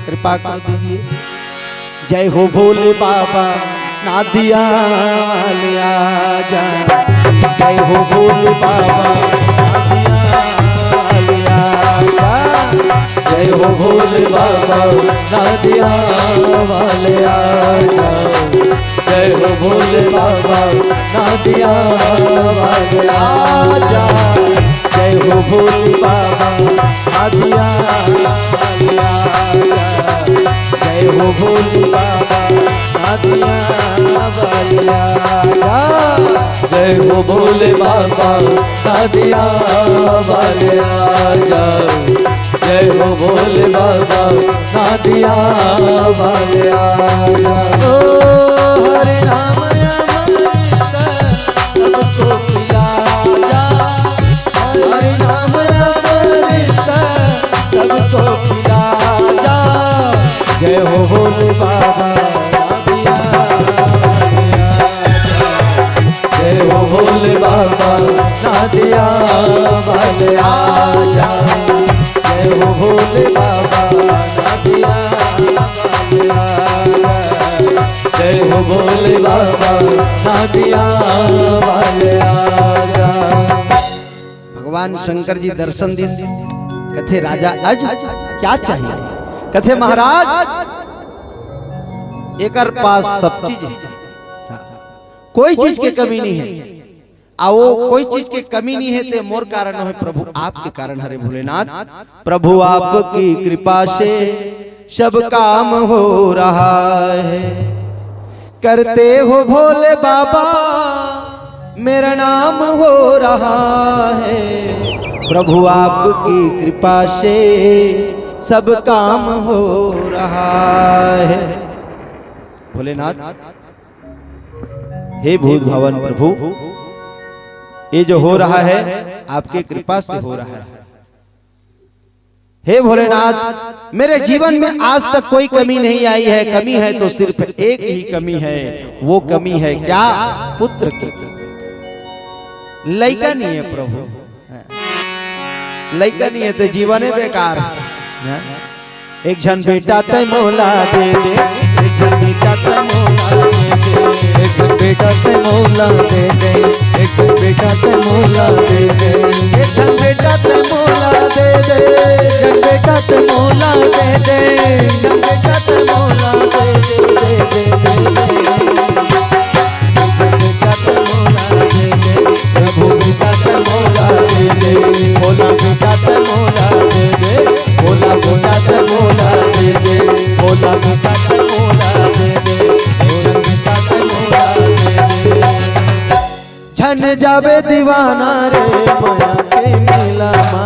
कृपा कर दीजिए।" जय हो भोले बाबा, नादिया वाले आजा। जय हो भोले बाबा, नादिया वाले आजा। जय हो भोले बाबा, नादिया वाले आजा। जय हो भोले बाबा, नादिया वाले आजा। जय हो भोले बाबा, नादिया वाले आजा। जय हो भोले बाबा, नादिया वाले आजा। जय हो भोले बाबा, नादिया वाले आजा। जय हो भोले बाबा, नादिया वाले आजा। ओ हरे राम अमृत सबको पिलाया। हरे राम अमृत सबको पिलाया। जय हो भोले बाबा, नादिया वाले आजा। जय हो भोले बाबा, नादिया वाले आजा। जय हो भोले बाबा, नादिया वाले आजा। जय हो भोले बाबा, नादिया वाले आजा। भगवान शंकर जी दर्शन दिस, कथे, "राजा अज, क्या चाहिए?" कथे, "महाराज, एकर पास सब चीज है, कोई चीज के कमी नहीं है।" आओ, कोई चीज के कमी नहीं है, ते मोर कारण नोहे, प्रभु आपके कारण हरे भोलेनाथ। प्रभु आपकी कृपा से सब काम हो रहा है। करते हो भोले बाबा, मेरा नाम हो रहा है। प्रभु आपकी कृपा से सब काम हो रहा है। भोलेनाथ, हे भूत भावन प्रभु, ये जो हो रहा है, आपके कृपा से हो रहा है। हे भोलेनाथ, मेरे जीवन में आज तक कोई कमी नहीं आई है, कमी है तो सिर्फ एक ही कमी है। वो कमी है क्या? पुत्र की। लइका नहीं है प्रभु, लइका नहीं है तो जीवन ही बेकार है। एक झन बेटा तै मोला दे दे, एक झन बेटा तै मोला दे दे, एक झन बेटा तै मोला दे दे, एक झन बेटा तै मोला दे दे, एक झन बेटा तै मोला दे दे, एक झन बेटा तै मोला दे दे, एक झन बेटा तै मोला दे दे, दे दे, दे दे। प्रभु बेटा तै मोला दे दे, भोला बेटा तै मोला दे दे, भोला बेटा तै मोला दे दे, भोला बेटा तै मोला दे दे, भोला बेटा तै मोला दे दे। झन जाबे दीवाना रे मया के मेला मा,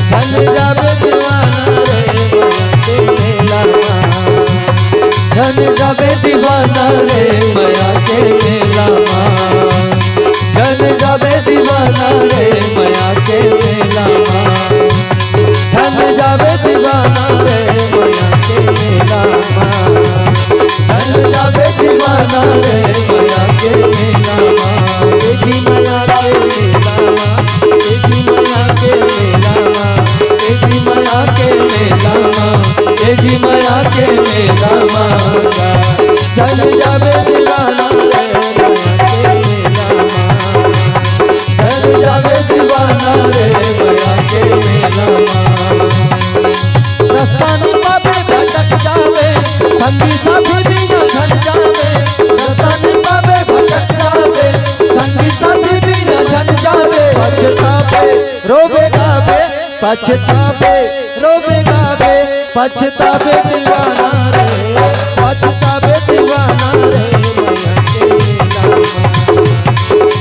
झन जाबे दीवाना रे मया के मेला मा, झन जाबे दीवाना रे मया के मेला मा, झन जाबे दीवाना रे मया के मेला मा, झन जाबे दीवाना रे मया के मेला मा, झन जाबे दीवाना रे मया के मेला मा, ए जी मया के मेला मा, ए जी मया के मेला मा, ए जी मया के मेला मा, ए जी मया के मेला मा, झन जाबे दीवाना रे मया के मेला मा, झन जाबे दीवाना रे मया के मेला मा। रस्ता नी पाबे भटक जाबे, संगी साथी बिना झन जाबे। रस्ता नी पाबे भटक जाबे, संगी साथी बिना झन जाबे। पछताबे, रोबे गाबे, पछताबे, रोबे गाबे, पछताबे दीवाना रे, पछताबे दीवाना रे, मया के मेला मा।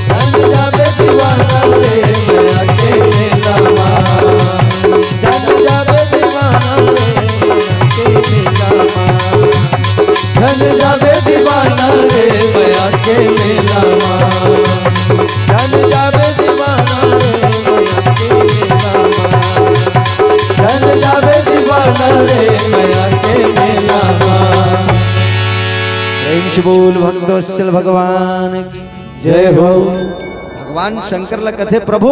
झन जाबे दीवाना रे, मया के मेला मा। झन जाबे दीवाना रे, मया के मेला मा। झन जाबे दीवाना रे, मया के मेला मा। झन जाबे दीवाना रे, मया के मेला मा। झन जाबे दीवाना रे, मया के मेला मा। प्रेम से बोल भक्तवत्सल भगवान की जय हो। भगवान शंकर ला कथे, प्रभु,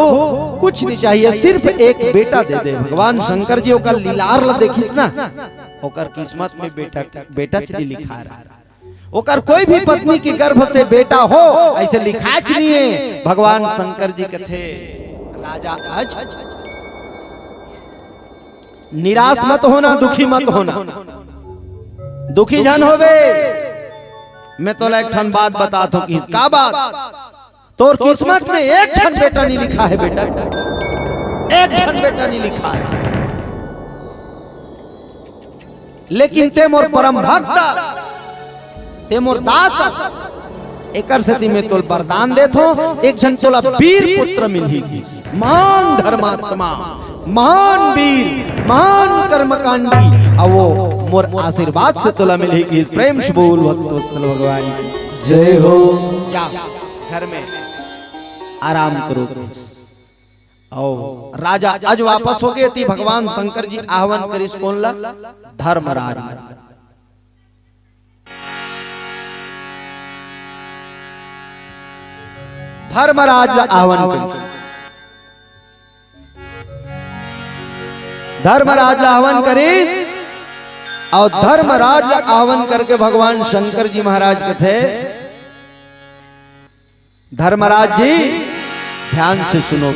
कुछ नहीं चाहिए, सिर्फ एक बेटा दे दे। भगवान शंकर जी ओकर लीलार ला देखिस ना, ओकर किस्मत में बेटा, बेटा च नहीं लिखा रहा। ओकर कोई भी पत्नी के गर्भ से बेटा हो, ऐसे लिखाच नहीं है। भगवान शंकर जी कथे, राजा आज निराश मत होना, दुखी मत होना, दुखी झन होबे। मैं तोला एक ठन बात बताथों कि का बात? तोर किस्मत में एक झन बेटा नहीं लिखा है बेटा, एक झन बेटा नहीं लिखा है। लेकिन ते मोर परम भक्त, ते मोर दास, एकर सेती मैं तोला वरदान देथों, एक झन तोला वीर पुत्र मिलही, महान धर्मात्मा, महान वीर, महान कर्मकांडी, अउ वो मोर आशीर्वाद से तोला मिलही। प्रेम से बोल भक्तवत्सल भगवान की जय हो। जा घर में आराम करो। अउ राजा आज वापस हो गे, ती भगवान शंकर जी आह्वान करिस कोन ला? धर्मराज ला। धर्मराज ला आह्वान करिस, धर्मराज ला आह्वान करिस, अउ धर्मराज ला आह्वान करके भगवान शंकर जी महाराज कथे, धर्मराज जी, ध्यान से सुनो।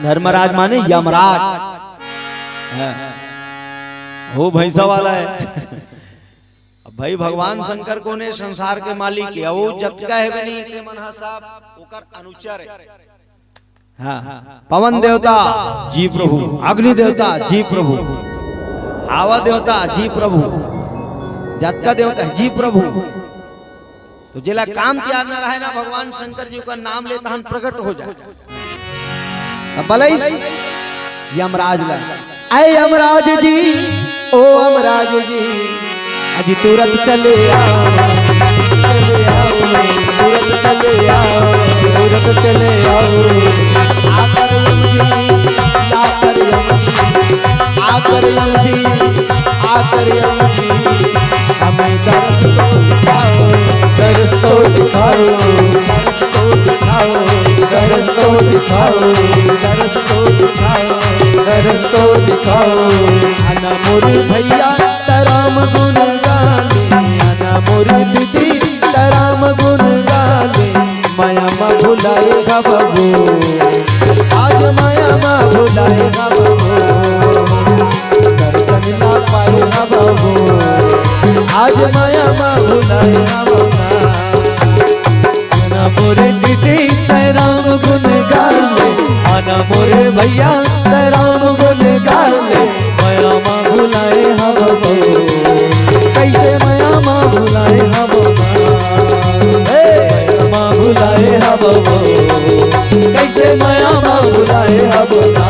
धर्मराज माने यमराज। हाँ। वो भैंसा वाला है। अब भाई, भगवान शंकर कोन हे? संसार के मालिक हे। अउ वो जतका हे बे नहीं, ते मन ह सब ओकर अनुचर हे। हाँ, पवन देवता जी प्रभु, अग्नि देवता जी प्रभु, हवा देवता जी प्रभु, जतका देवता जी प्रभु। तो जेला काम तियारना रहे ना, भगवान शंकर जी का नाम ले तहन प्रकट हो जाए। अब बलैस यमराज ला, "ऐ यमराज जी, ओ यमराज जी, अजी तुरंत चले आओ, चले आओ।" तुरंत चले आओ, तुरंत चले आओ। आकर यम जी, आकर यम जी, आकर यम जी, आकर यम जी, हमें दरस तो दिखाओ, दरस तो दिखाओ, दरस तो दिखाओ, दरस तो दिखाओ, दरस तो दिखाओ, दरस तो दिखाओ। अना मोर भैया त राम गुन गाले, अना मोर दीदी त राम गुन गाले। मया मा भुलाए हवो, आज मया मा भुलाए हवो, दर्शन ना पाए हवो, आज मया मा भुलाए हवो ना। अना मोर दीदी त राम गुन गाले, अना मोर भैया त राम गुन गाले। मया मा भुलाए हवो, कैसे मया मा भुलाए हवो ना। हे, मया मा भुलाए हवो, कैसे मया मा भुलाए हवो ना।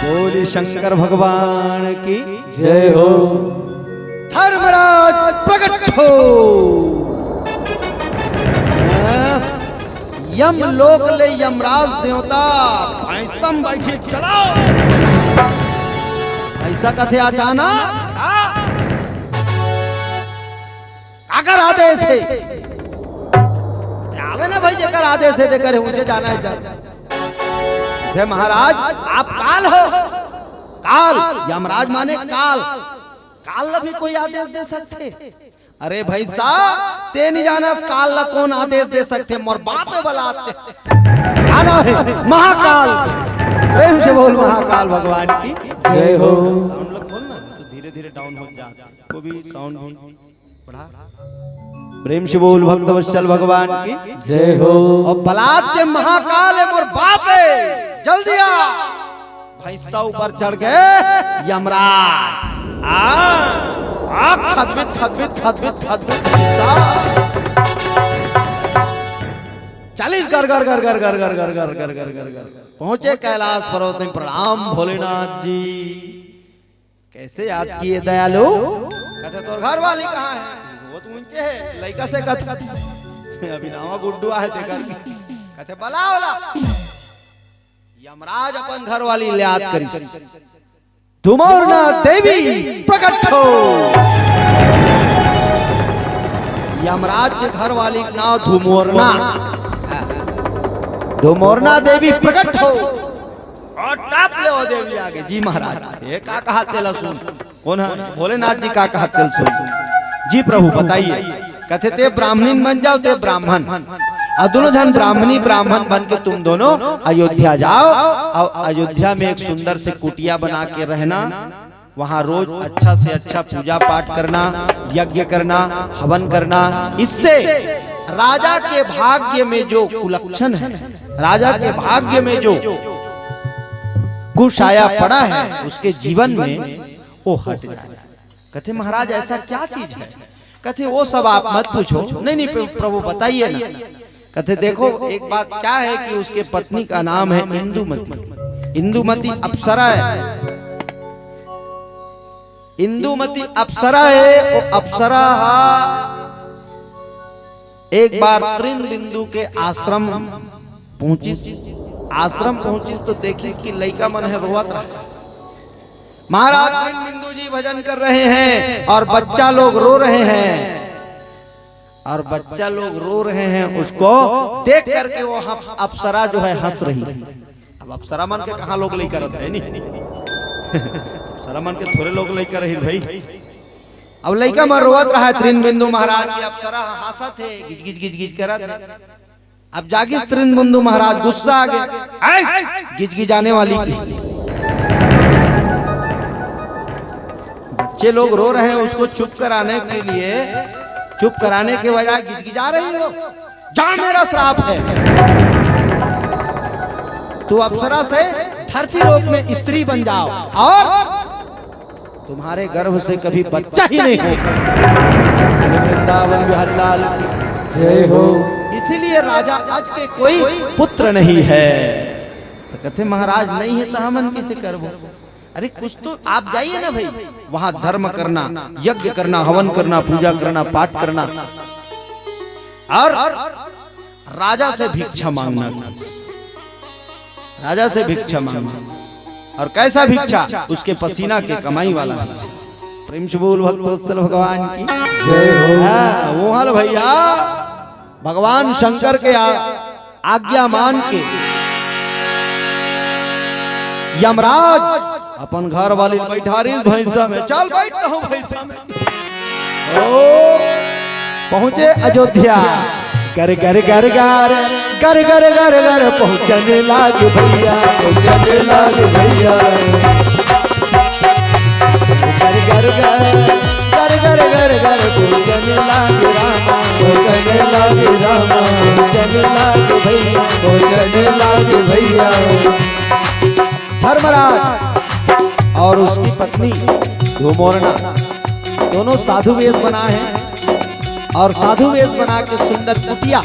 बोल शंकर भगवान की जय हो। धर्मराज प्रकट हो। यम लोक ले यमराज देवता भैंसम बैठे, चलाओ। ऐसा कथे अचानक, हाँ? काकर आदेश हे? आवे ना भाई, जेकर आदेश हे, जेकर हे, ऊंचे जाना हे, जा। हे महाराज, आप काल हो। काल, यमराज माने काल। काल ला भी कोई आदेश दे सकथे? अरे भैंसा, तें नइ जानस काल ला कोन आदेश दे सकथे? मोर बाप हे बलाते। का नाम हे? महाकाल। प्रेम से बोल महाकाल भगवान की जय हो। साउंड ला खोल ना, तो धीरे धीरे डाउन हो जा। को भी साउंड भी बढ़ा। प्रेम से बोल भक्तवत्सल भगवान की जय हो। अउ बलाते महाकाल हे, मोर बाप हे, जल्दी आ। भैंसा ऊपर चढ़ के यमराज। आ, आ, खदबित, खदबित, खदबित, खदबित भैंसा। चालीस गर, गर, गर। पहुंचे कैलाश पर्वत में, प्रणाम भोलेनाथ जी। कैसे याद किए दयालु? कथे, "तोर घर वाली कहाँ हे?" वो तो ऊंचे हे, लइका से कथे। अभी नावा गुड्डू आहे तेकर। कथे, "बला ओला।" यमराज अपन घर वाली ले याद करिस। धुमोरना देवी प्रकट हो। यमराज के घर वाली के नाम धुमोरना। धुमोरना देवी प्रकट हो। अउ टप ले ओ देवी आगे, "जी महाराज, ये का कहा तेला सुन।" कोन हे? भोलेनाथ जी का कहा तेला सुन। "जी प्रभु, बताइए।" कथे, "ते ब्राह्मणिन बन जाओ, ते ब्राह्मण।" अउ दूनों झन ब्राह्मणी ब्राह्मण बन के तुम दोनों अयोध्या जाओ अउ अयोध्या में एक सुंदर से कुटिया बना के रहना। वहां रोज अच्छा से अच्छा पूजा पाठ करना, यज्ञ करना, हवन करना। इससे राजा के भाग्य में जो कुलक्षण है, राजा के भाग्य में जो कुशाया पड़ा है, उसके जीवन में वो हट जाए। कथे, "महाराज, ऐसा क्या चीज है?" कथे, "वो सब आप मत पूछो।" "नहीं, नहीं, प्र-, प्रभु, बताइए ना।" कथे, "देखो, एक बात क्या है कि उसके पत्नी का नाम है इंदुमती। इंदुमती अप्सरा है। इंदुमती अप्सरा है, वो अप्सरा हा एक बार तृण बिंदु के आश्रम पहुंचिस। आश्रम पहुंचिस तो देखिस कि लइका मन हे रोवत रहा। महाराज तृण बिंदु जी भजन कर रहे हैं और बच्चा लोग रो रहे हैं।" और बच्चा लोग रो रहे हैं, उसको देख करके वो हम अप्सरा जो है हंस रही है। अब अप्सरा मन के कहाँ लोग लइका रहत हे, नहीं? अप्सरा मन के थोरे लोग लइका रही भाई। अब लइका मन रोवत रहा है, तृण बिंदु महाराज की अप्सरा हंसत हे, गिज गिज गिज गिज करत हे। अब जागिस तृण बिंदु महाराज, गुस्सा आ गे, "ऐ, गिजगिजाने वाली की।" बच्चे लोग रो रहे हैं, उसको चुप कराने के लिए, चुप कराने के बजाय गिजगिजा रही हो। जा, मेरा श्राप है, तू अप्सरा से धरती लोक में स्त्री बन जाओ और तुम्हारे गर्भ से कभी बच्चा ही नहीं होगा। वृंदावन बिहारी लाल की जय हो। इसीलिए राजा अज के कोई पुत्र नहीं है। तो कहते, महाराज नहीं है तो हमन कैसे करबो? अरे कुछ तो आप जाइए ना भाई, वहां धर्म करना, यज्ञ करना, हवन करना, पूजा करना, पाठ करना और राजा से भिक्षा मांगना। राजा से भिक्षा मांगना। और कैसा भिक्षा? उसके पसीना के कमाई वाला। प्रेम से बोल भक्तवत्सल भगवान की जय हो। हाँ, वो हाल भैया, भगवान शंकर के आ-, आज्ञा मान के यमराज अपन घर वाली बैठारिस भैंसा में, चल बैठ कहूं भैंसा में। ओ, पहुंचे अयोध्या। घर घर घर घर घर घर घर घर पहुंचने लाग भैया, पहुंचने लाग भैया। घर घर घर घर घर घर घर पहुंचने लाग रामा, पहुंचने लाग रामा, पहुंचने लाग भैया, पहुंचने लाग भैया। धर्मराज और उसकी पत्नी धूमोरना दोनों साधु वेश बना है और साधु वेश बना के सुंदर कुटिया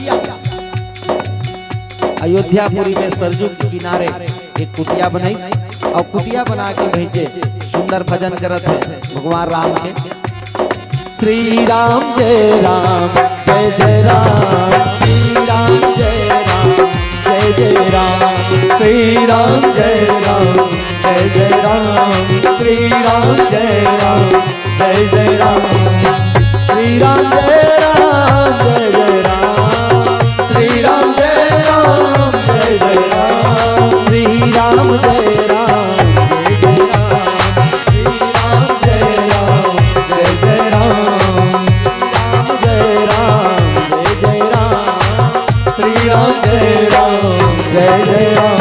अयोध्यापुरी में सरजू के किनारे एक कुटिया बनाई और कुटिया बना के भेजे। सुंदर भजन करत है भगवान राम के। श्री राम जय राम, जय जय राम। श्री राम जय राम, जय जय राम। श्री राम जय राम, जय जय राम। श्री राम जय राम, जय जय राम। श्री राम जय राम, जय जय राम। श्री राम जय राम, जय जय राम। श्री राम जय राम, जय जय राम। श्री राम जय राम, जय जय राम। श्री राम जय राम, जय जय राम। श्री राम जय राम, जय जय राम।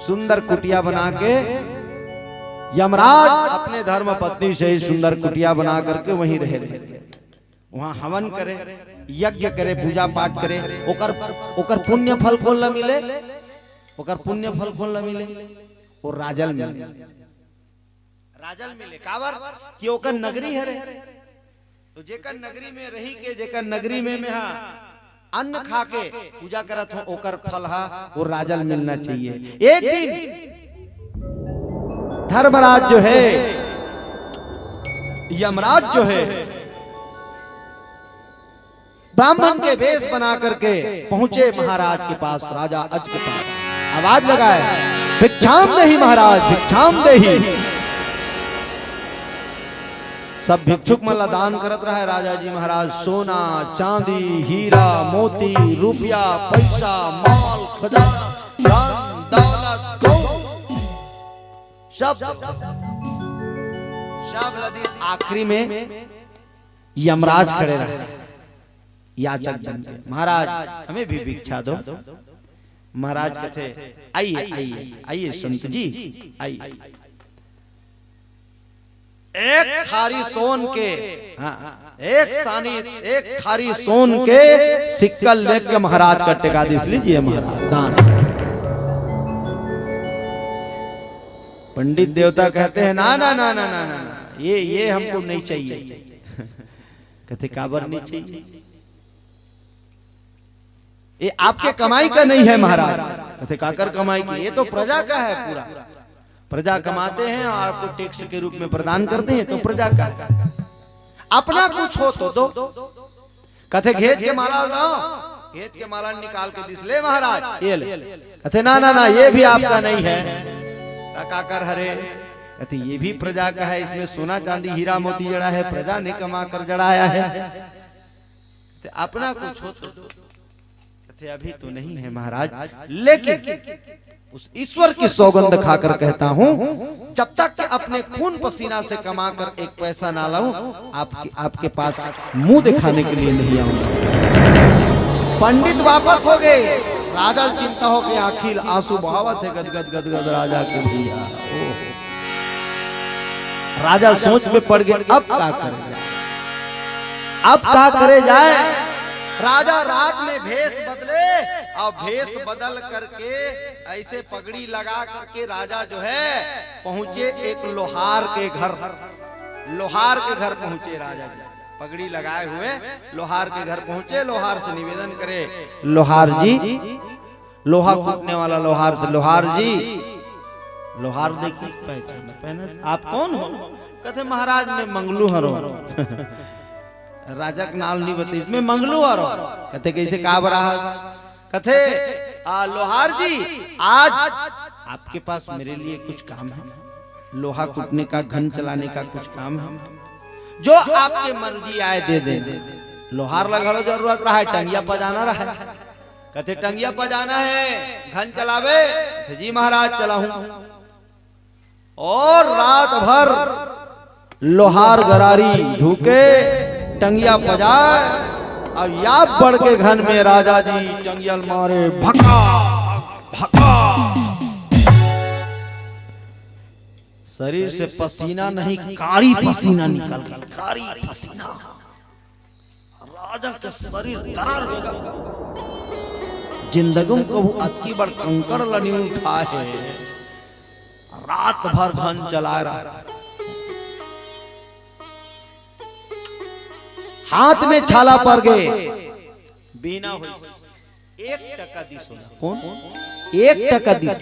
सुंदर कुटिया बना के यमराज अपने धर्म पत्नी से ही सुंदर कुटिया बना करके वहीं रहे। वहां हवन करे, यज्ञ करे, पूजा पाठ करे, ओकर ओकर पुण्य फल कौन ला मिले? ओकर पुण्य फल कौन ला मिले? वो राजल मिले। राजल मिले काबर कि ओकर नगरी हरे। तो जेकर नगरी में रही के, जेकर नगरी में मैं हा अन्न खा के पूजा करत हो, ओकर फल हा वो राजल मिलना चाहिए। एक दिन धर्मराज जो है, यमराज जो है, ब्राह्मण के वेश बना करके पहुंचे महाराज के पास, राजा अज के पास। आवाज लगाए, "भिक्षाम देहि महाराज, भिक्षाम देहि।" सब भिक्षुक मन ला दान करत रहे राजा जी महाराज, सोना, चांदी, हीरा, मोती, रुपया, पैसा, माल, खजाना, धन, दौलत, गौ, सब, सब ला दीस। आखिरी में यमराज खड़े रहे, याचक बन के, "महाराज, हमें भी भिक्षा दो।" महाराज कहते, "आइए, आइए, आइए संत जी, आइए।" एक थारी सोन के, हाँ, एक सानी, एक थारी सोन के सिक्का लेके महाराज का टिका दीस, "लीजिए महाराज, दान।" पंडित देवता कहते हैं, "ना, ना, ना, ये, ये हमको नहीं चाहिए।" कहते, "काबर नहीं चाहिए?" "ये आपके कमाई का नहीं है महाराज।" कहते, "काकर कमाई की? ये तो प्रजा का है पूरा। प्रजा कमाते हैं और आपको टैक्स के रूप में प्रदान करते हैं, तो प्रजा का है। अपना कुछ हो तो दो।" कहते, "घेंच के माला लाओ।" घेंच के माला निकाल के दीस, "ले महाराज, ये ले।" कहते, "ना, ना, ना, ये भी आपका नहीं है।" "काकर हरे?" कहते, "ये भी प्रजा का है, इसमें सोना चांदी हीरा मोती जड़ा है, प्रजा ने कमा कर जड़ाया है।" कहते, "अपना कुछ हो तो दो।" कहते, "अभी तो नहीं है महाराज, लेकिन उस ईश्वर की सौगंध खाकर कहता हूं, जब तक कि अपने खून पसीना से कमा कर एक पैसा ना लाऊं, आपके, आपके पास मुंह दिखाने के लिए नहीं आऊंगा।" पंडित वापस हो गए, राजा चिंता हो गया, आंखी आंसू बहावत है, गदगद गदगद राजा के भैया। ओहो। राजा सोच में पड़ गए, अब का करे जाए, अब का करे जाए। राजा रात में भेष बदले और भेष बदल करके ऐसे पगड़ी लगा करके राजा जो है पहुंचे एक लोहार के घर। लोहार के घर पहुंचे राजा जी, पगड़ी लगाए हुए लोहार के घर पहुंचे। लोहार से निवेदन करे, लोहार जी, लोहा कूटने वाला लोहार से, "लोहार जी।" लोहार देखिस, पहचान, पहचान, "आप कौन हो?" कथे, "महाराज, मैं मंगलू हरो।" राजा के नाम नहीं बताइस, "मैं मंगलू हरो।" कथे, "कैसे, का बराहस?" कथे, "आ, लोहार जी, आज आपके पास मेरे लिए कुछ काम है, लोहा कूटने का, घन चलाने का कुछ काम है, जो आपके मर्जी आए दे दे।" लोहार ला घलो जरूरत रहा है, टंगिया पजाना रहा है। कथे, "टंगिया पजाना है, घन चलावे?" कथे, "जी महाराज, चलाहूं।" और रात भर लोहार गरारी ढूके, टंगिया बजाए, अब या बड़ के घन में राजा जी टंगिया ल मारे, भका भका। शरीर से पसीना नहीं, कारी पसीना निकल गया, कारी पसीना। राजा के शरीर दरड़ गे। जिंदगी में कभू अतकी बड़ कंकड़ ल नइ उठाए हे। रात भर घन चलाए रहा। हाथ में छाला पर गे। बीना होइस। एक टका दिस ओला। कौन? एक टका दिस।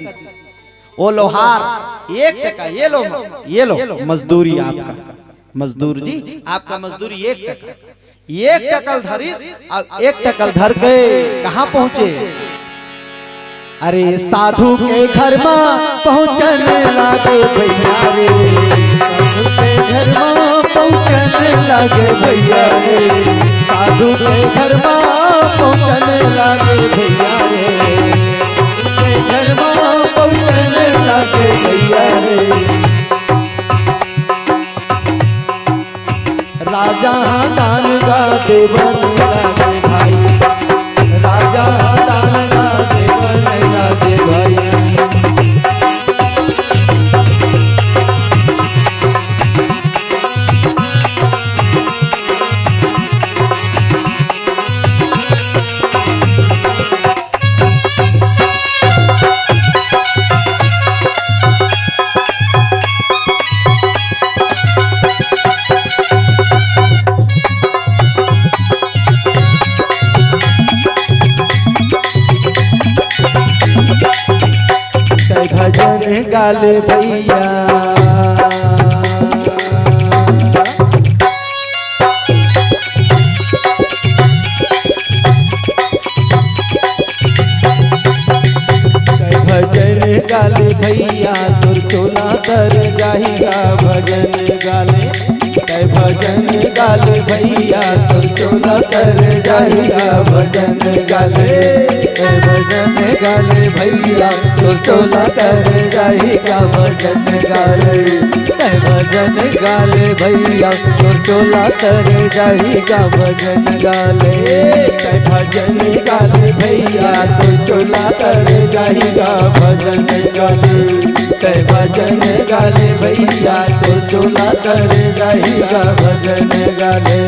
ओ लोहार, एक टका, ये लो, ये लो, मजदूरी आपका। मजदूर जी, आपका मजदूरी एक टका। एक टका ल धरिस, अब एक टका ल धर के कहाँ पहुँचे? अरे साधु के घर मा पहुँचन लागे भैया रे, साधु के घर मा पहुँचन लागे भैया रे, साधु के घर मा पहुँचन लागे भैया रे, साधु के घर मा पहुँचन लागे भैया रे। राजा हा दान गा देवन लागे भाई, राजा हा दान गा देवन लागे भाई। तै भजन गाले भैया। तै भजन गाले भैया, तोर चोला तर जाही गा भजन गाले। तै भजन गाले भैया, तोर चोला तर जाही गा भजन गाले। तै भजन गाले भैया, तोर चोला तर जाही गा भजन गाले। तै भजन गाले भैया, तोर चोला तर जाही गा भजन गाले। तै भजन गाले भैया, तोर चोला तर जाही गा भजन गाले। तै भजन गाले भैया, तोर चोला तर जाही गा भजन गाले।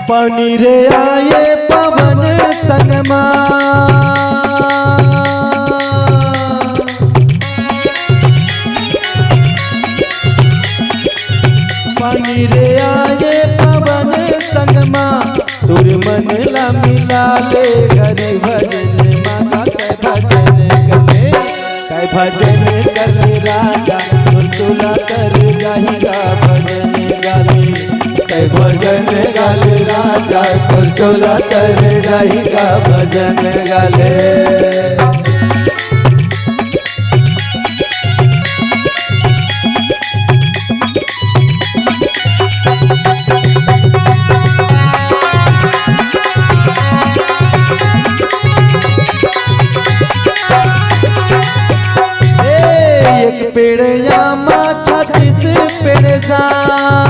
पानी रे आए पवन संगमा। पानी रे आए पवन संगमा, तोर मन ला मिला ले हरि भजन मा। तै भजन कर ले, तै भजन कर ले राजा, तोर चोला तर जाही गा भजन गाले। तै भजन गाले राजा, तोर चोला तर जाही गा भजन गाले। ए, एक पेड़िया मा छत्तीस पेड़ जाम,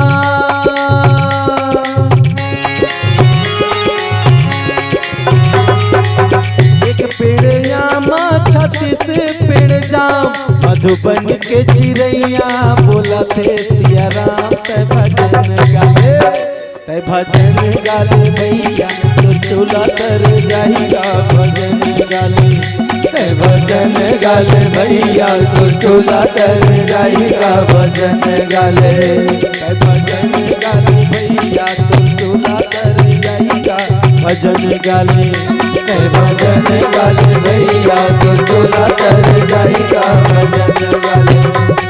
एक पेड़िया मा छत्तीस पेड़ जाम, मधुबन के चिरैया बोलथे सिया राम तैं भजन गाबे। तैं भजन गाले भैया, तोर चोला तर जाही गा भजन गाले। तैं भजन गाले भैया, तोर चोला तर जाही गा भजन गाले। तैं भजन गाले भैया, तोर चोला तर जाही गा भजन गाले। तैं भजन गाले भैया, तोर चोला तर जाही गा भजन गाले।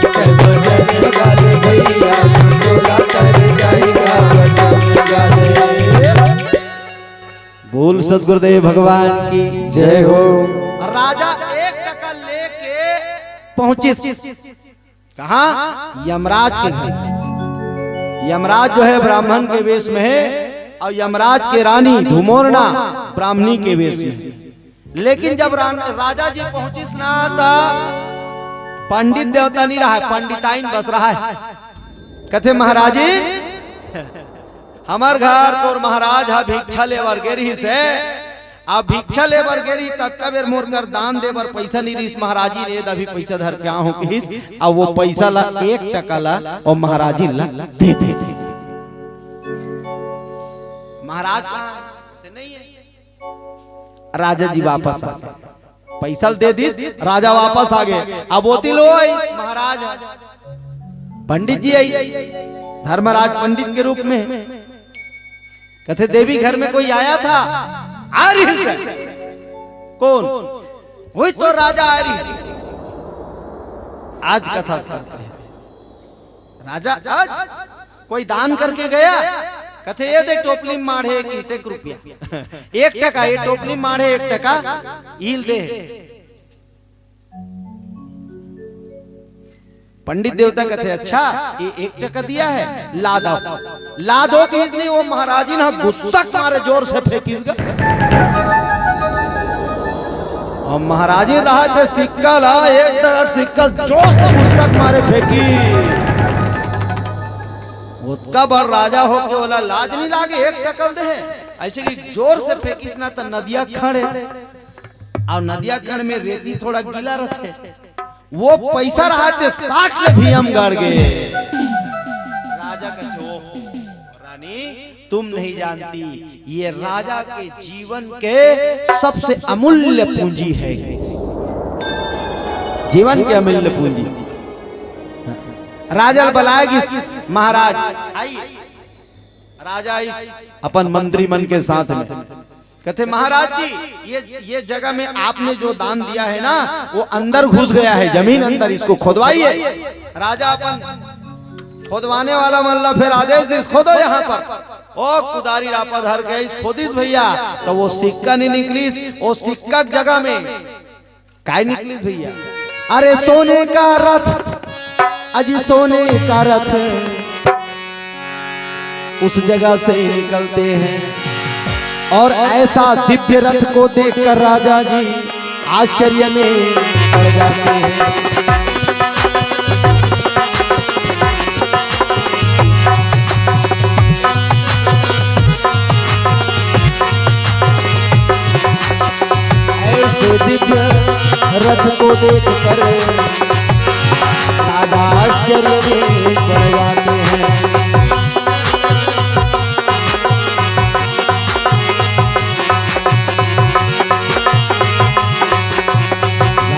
तैं भजन गाले भैया, तोर चोला तर जाही गा भजन गाले। बोल सतगुरुदेव भगवान की जय हो। राजा एक टका लेके पहुंचिस। कहाँ? यमराज के घर। यमराज जो है ब्राह्मण के वेश में है और यमराज के रानी धुमोरना ब्राह्मणी के वेश में है। लेकिन जब रा-, राजा जी पहुंचिस ना, त पंडित देवता नहीं रहा है, पंडिताइन बस रहा है। कथे महाराजी, हमर घर तोर महाराज ह भिक्षा ले बर गे रिहिस हे। अब भिक्षा ले बर गे रिहिस, ततका बेर मोर कर दान दे बर पइसा नइ रिहिस। महाराजी ने, "अभी पइसा धर के आए हों," किहिस। अब वो पइसा ला, एक टका ला, अउ महाराजी ला दे दिस। महाराज कहाँ हे? ते नइ हे। राजा जी वापस आ गे। पइसा ल दे दिस, राजा वापस आ गे। अब ओती ले आइस महाराज, पंडित जी आइस, धर्मराज पंडित के रूप में। कथे, "देवी, घर में कोई आया था?" "आ रिहिस हे।" "कौन?" "वही तो राजा आ रिहिस हे।" आज कथा करते हैं। राजा आज कोई दान करके गया, कथे, "ये दे टोपली माढ़े एक, एक रुपया, एक टका, ये टोपली माढ़े एक टका, ईल दे।" पंडित देवता कथे, "अच्छा, ये एक टका दिया है, ला दो।" ला दो किहिस नहीं, वो महाराजिन ह गुस्सा के मारे जोर से फेंकिस गा। अउ महाराजिन रहा थे सिक्का ला, एक टका सिक्का जोर से गुस्सा के मारे फेंकिस। ओतका बड़ राजा होके ओला लाज नइ लागे, एक टका ल दे हे। अइसे कि जोर से फेंकिस ना त नदिया खड़े, अउ नदिया खड़ में रेती थोड़ा गीला रथे। वो पइसा रहा थे साठ ले भी हम गड़ गे। राजा कथे, "ओहो, रानी, तुम नहीं जानती, ये राजा के जीवन के सबसे अमूल्य पूंजी है।" जीवन के अमूल्य पूंजी। राजा ल बलाय गिस, "महाराज, आइए।" राजा आइस अपन मंत्री मन के साथ में। कथे, "महाराज जी, ये, ये जगह में आपने जो दान दिया है ना, वो अंदर घुस गया है, जमीन अंदर, इसको खोदवाइए।" राजा अपन खोदवाने वाला मन ला फेर आदेश दिस, "खोदो यहाँ पर।" ओ कुदारी रापा धर के इस खोदिस भैया, त वो सिक्का नइ निकलिस। वो सिक्का के जगह में काय निकलिस भैया? अरे सोने का रथ, अजी सोने का रथ उस जगह से ही निकलते हैं। और ऐसा दिव्य रथ को देखकर राजा जी आश्चर्य में पड़ जाते हैं। ऐसे दिव्य रथ को देखकर राजा आश्चर्य में पड़ जाते हैं।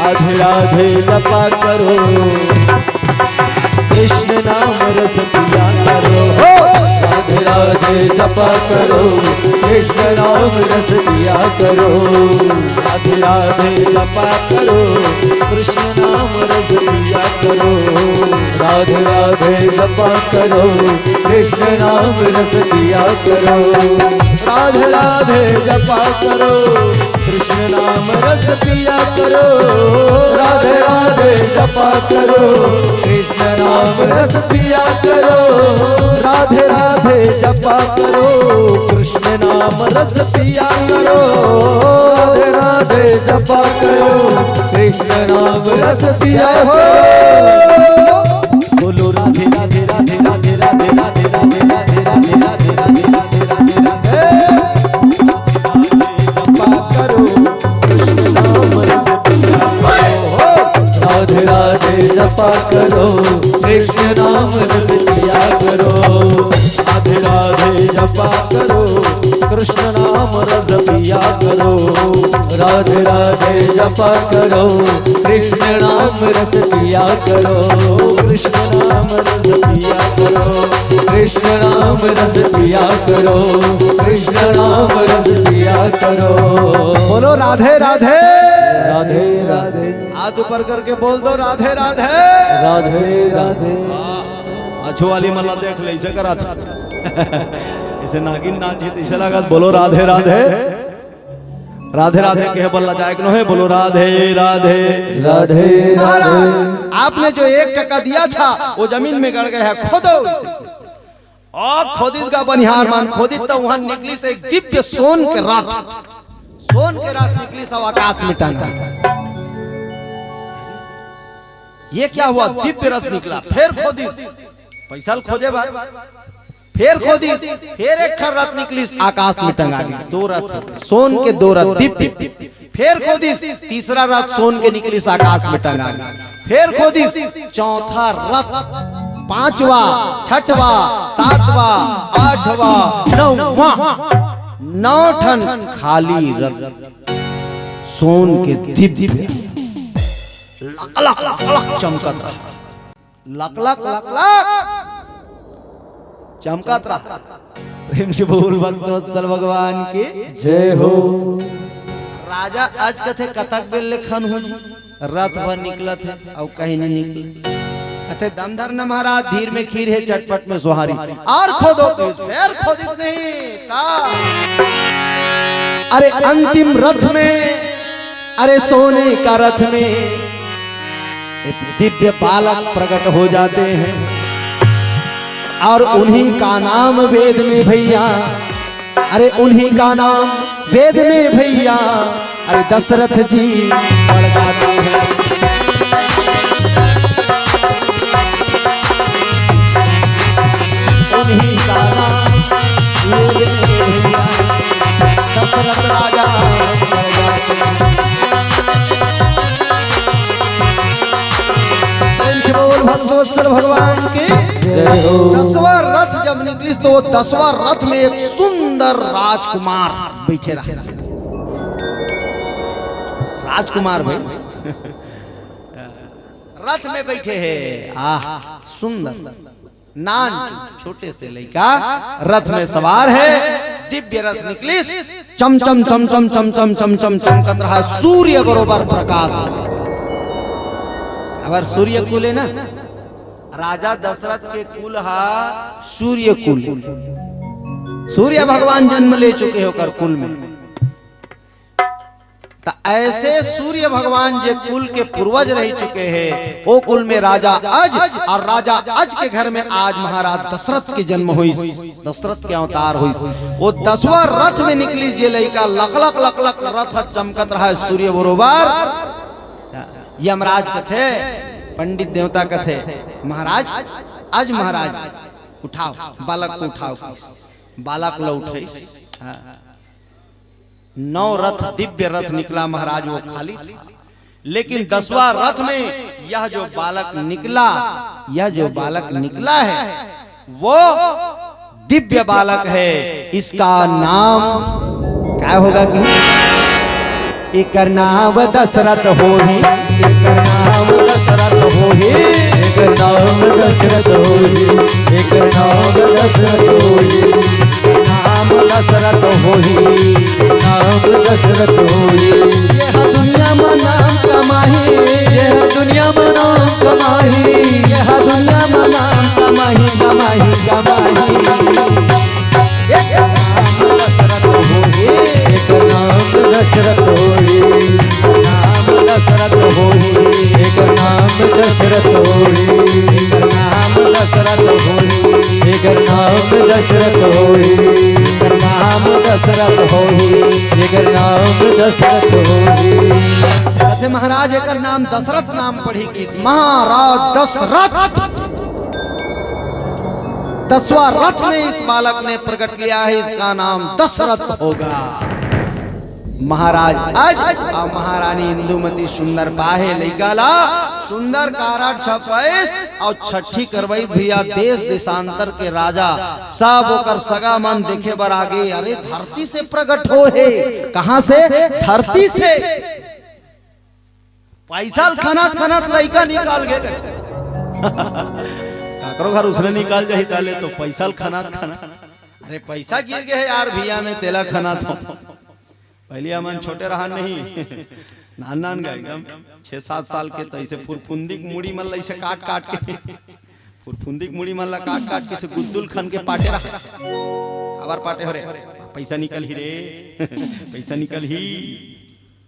राधे राधे जपा करो, कृष्ण नाम रस पिया करो। हो। राधे राधे जपा करो, कृष्ण नाम रस पिया करो। राधे राधे जपा करो, कृष्ण नाम रस पिया करो। राधे राधे जपा करो, कृष्ण नाम रस पिया करो। राधे राधे जपा करो, कृष्ण नाम रस पिया करो। राधे राधे जपा करो, कृष्ण नाम रस पिया करो। राधे राधे जपा करो, कृष्ण नाम रस पिया करो। राधे राधे जपा करो, कृष्ण नाम रस पिया हो। बोलो राधे राधे राधे राधे राधे राधे राधे राधे राधे राधे राधे राधे राधे राधे। जपा करो कृष्ण नाम रस पिया करो। राधे राधे जपा करो कृष्ण नाम रस पिया करो। राधे राधे जपा करो कृष्ण नाम रस पिया करो। राधे राधे जपा करो कृष्ण नाम रस पिया करो। कृष्ण नाम रस पिया करो। कृष्ण नाम रस पिया करो। कृष्ण नाम रस पिया करो। बोलो राधे राधे। राधे राधे। हाथ ऊपर करके बोल दो राधे राधे। राधे राधे। अच्छो वाली मन ला देख ले, इसे करत। इसे नागिन नाच हे, इसे लगत। बोलो राधे राधे। राधे राधे कहे बर लजाए के नो हे, बोलो राधे राधे। राधे राधे। महाराज, आपने जो एक टका दिया था, वो जमीन में गड़ गया है, खोदो इसे। और खोदिस गा बनिहार मन, खोदिस तो वहां निकलिस एक दिव्य सोन के रथ। सोन के रथ निकलिस, सब आकाश में टंगा। ये क्या हुआ? दिव्य रथ निकला। फिर खोदिस, पैसा ल खोजे बर। फिर खोदिस, फिर एक ठन रथ निकलिस, आकाश में टंगा गे। दो रथ, सोन के दो रथ दिव्य। फिर खोदिस, तीसरा रथ सोन के निकलिस, आकाश में टंगा गे। फिर खोदिस, चौथा रथ, पांचवा, छठवा, सातवा, आठवा, नौवा, नौ ठन खाली रथ सोन के दिव्य लक लक लक लक चमकत रहा। लक लक लक लक चमकत रहा। प्रेम से बोल भक्तवत्सल भगवान की। जय हो। राजा अज कथे, कतक बेर ले खन हो, रथ भर निकलत हे, अउ कहीं नहीं निकले। कथे, दम धर न महाराज, धीर में खीर हे, चटपट में सोहारी। और खोदो तो इस, फिर खोदिस नहीं, ता। अरे अंतिम रथ में, अरे सोने का रथ में एक दिव्य बालक प्रकट हो जाते हैं और उन्हीं का नाम वेद में भैया, अरे उन्हीं का नाम वेद में भैया, अरे दशरथ जी पड़ जाते हैं। उन्हीं का नाम वेद में भैया, दशरथ राजा पड़ जाते हैं। प्रेम से बोल भक्तवत्सल भगवान की। जय हो। दसवां रथ जब निकलिस तो वो दसवां रथ में एक सुंदर राजकुमार बैठे रहा। राजकुमार भाई रथ में बैठे हैं। आह, सुंदर। नान छोटे से लइका रथ में सवार है, दिव्य रथ निकलिस, चम चम चम चम चमकत रहा सूर्य बरोबर प्रकाश। अबर सूर्य कुल है ना, राजा दशरथ के कुल हा सूर्य कुल, सूर्य भगवान जन्म ले चुके हैं ओकर कुल में। त ऐसे सूर्य भगवान जे कुल के पूर्वज रह चुके हैं, वो कुल में राजा अज, और राजा अज के घर में आज महाराज दशरथ के जन्म होइस, दशरथ के अवतार होइस। वो दसवां रथ में निकलिस जे लइका, लकलक लकलक रथ चमकत रहा है सूर्य बरोबर। यमराज कथे, पंडित देवता कथे, महाराज, अज महाराज उठाओ, बालक को उठाओ। बालक ल उठाइस। हाँ। नौ रथ, दिव्य रथ निकला महाराज, वो खाली था। लेकिन दसवां रथ में यह जो बालक निकला, यह जो बालक निकला है, वो दिव्य बालक है। इसका नाम क्या होगा कि एकर नाम दशरथ होही, एकर नाम दशरथ होही, एकर नाम दशरथ होही, एकर नाम दशरथ होही, नाम दशरथ होही, नाम दशरथ होही। यह दुनिया में नाम कमाही, यह दुनिया में नाम कमाही, यह दुनिया में नाम कमाही, कमाही, कमाही। एक नाम दशरथ होही, एक नाम दशरथ होही, नाम दशरथ होही, एक नाम दशरथ होही, एक नाम दशरथ होही, एक नाम दशरथ होही, एक नाम दशरथ होही, एक नाम दशरथ होही। महाराज एकर नाम दशरथ नाम पड़ी किस, महाराज दशरथ। दसवाँ रथ में इस बालक ने प्रकट लिया है, इसका नाम दशरथ होगा। महाराज अज अउ महारानी इंदुमती सुंदर पाहे लइका ला, सुंदर कारड छपइस अउ छट्ठी करवइस भैया। देश देशांतर के राजा सब ओकर सगा मन देखे बर आगे। अरे धरती से प्रकट हो हे। कहाँ से? धरती से। पैसा ल खनात खनात लइका निकाल गे। काकरो घर उसने निकाल जाही ताले तो पैसा ल खनात खनात। अरे पैसा गिर गे हे यार भैया, में तेला खनात हो। पहले हमन छोटे रहन नहीं, नान नान गा एकदम छह सात साल के, तो ऐसे फुरफुंदी के मुड़ी मन ला ऐसे काट काट के, फुरफुंदी के मुड़ी मन ला काट काट के से गुद्दुल खन के पाटे रहा। काबर पाटे हो रे? पैसा निकल ही रे, पैसा निकल ही।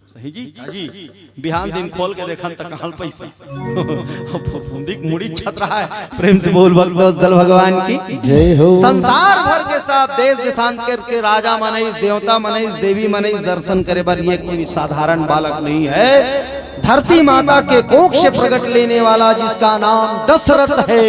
सही जी, जी। बिहान दिन खोल के देखन त कहाँ पैसा। फुरफुंदी के मुड़ी छत रहा है। प्रेम से बोल भक्त वत्सल भगवान की जय हो। संसार भर के सब देश देशांतर के राजा मनइस, देवता मनइस, देवी मनइस दर्शन करे बर ये कोई साधारण बालक नहीं है। धरती माता के कोख से प्रकट लेने वाला जिसका नाम दशरथ है,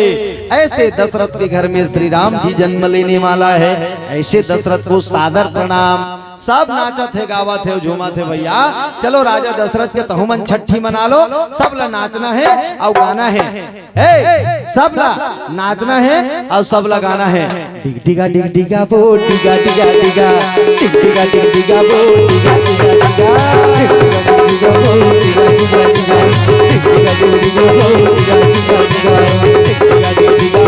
ऐसे दशरथ के घर में श्री राम भी जन्म लेने वाला है। ऐसे दशरथ को सादर प्रणाम। सब नाचत हे, गावत हे, झूमत हे भैया। चलो राजा दशरथ के तहु मन छट्ठी मना लो। सब ला नाचना हे अउ गाना हे। ए, सब ला नाचना हे अउ सब ला गाना हे। डिग डिगा डिग डिगा वो, डिगा डिगा डिगा। डिग डिगा डिग डिगा वो, डिगा डिगा डिगा। डिग डिगा डिग डिगा वो, डिगा डिगा डिगा। डिग डिगा डिग डिगा वो, डिगा डिगा डिगा। डिग डिगा डिग डिगा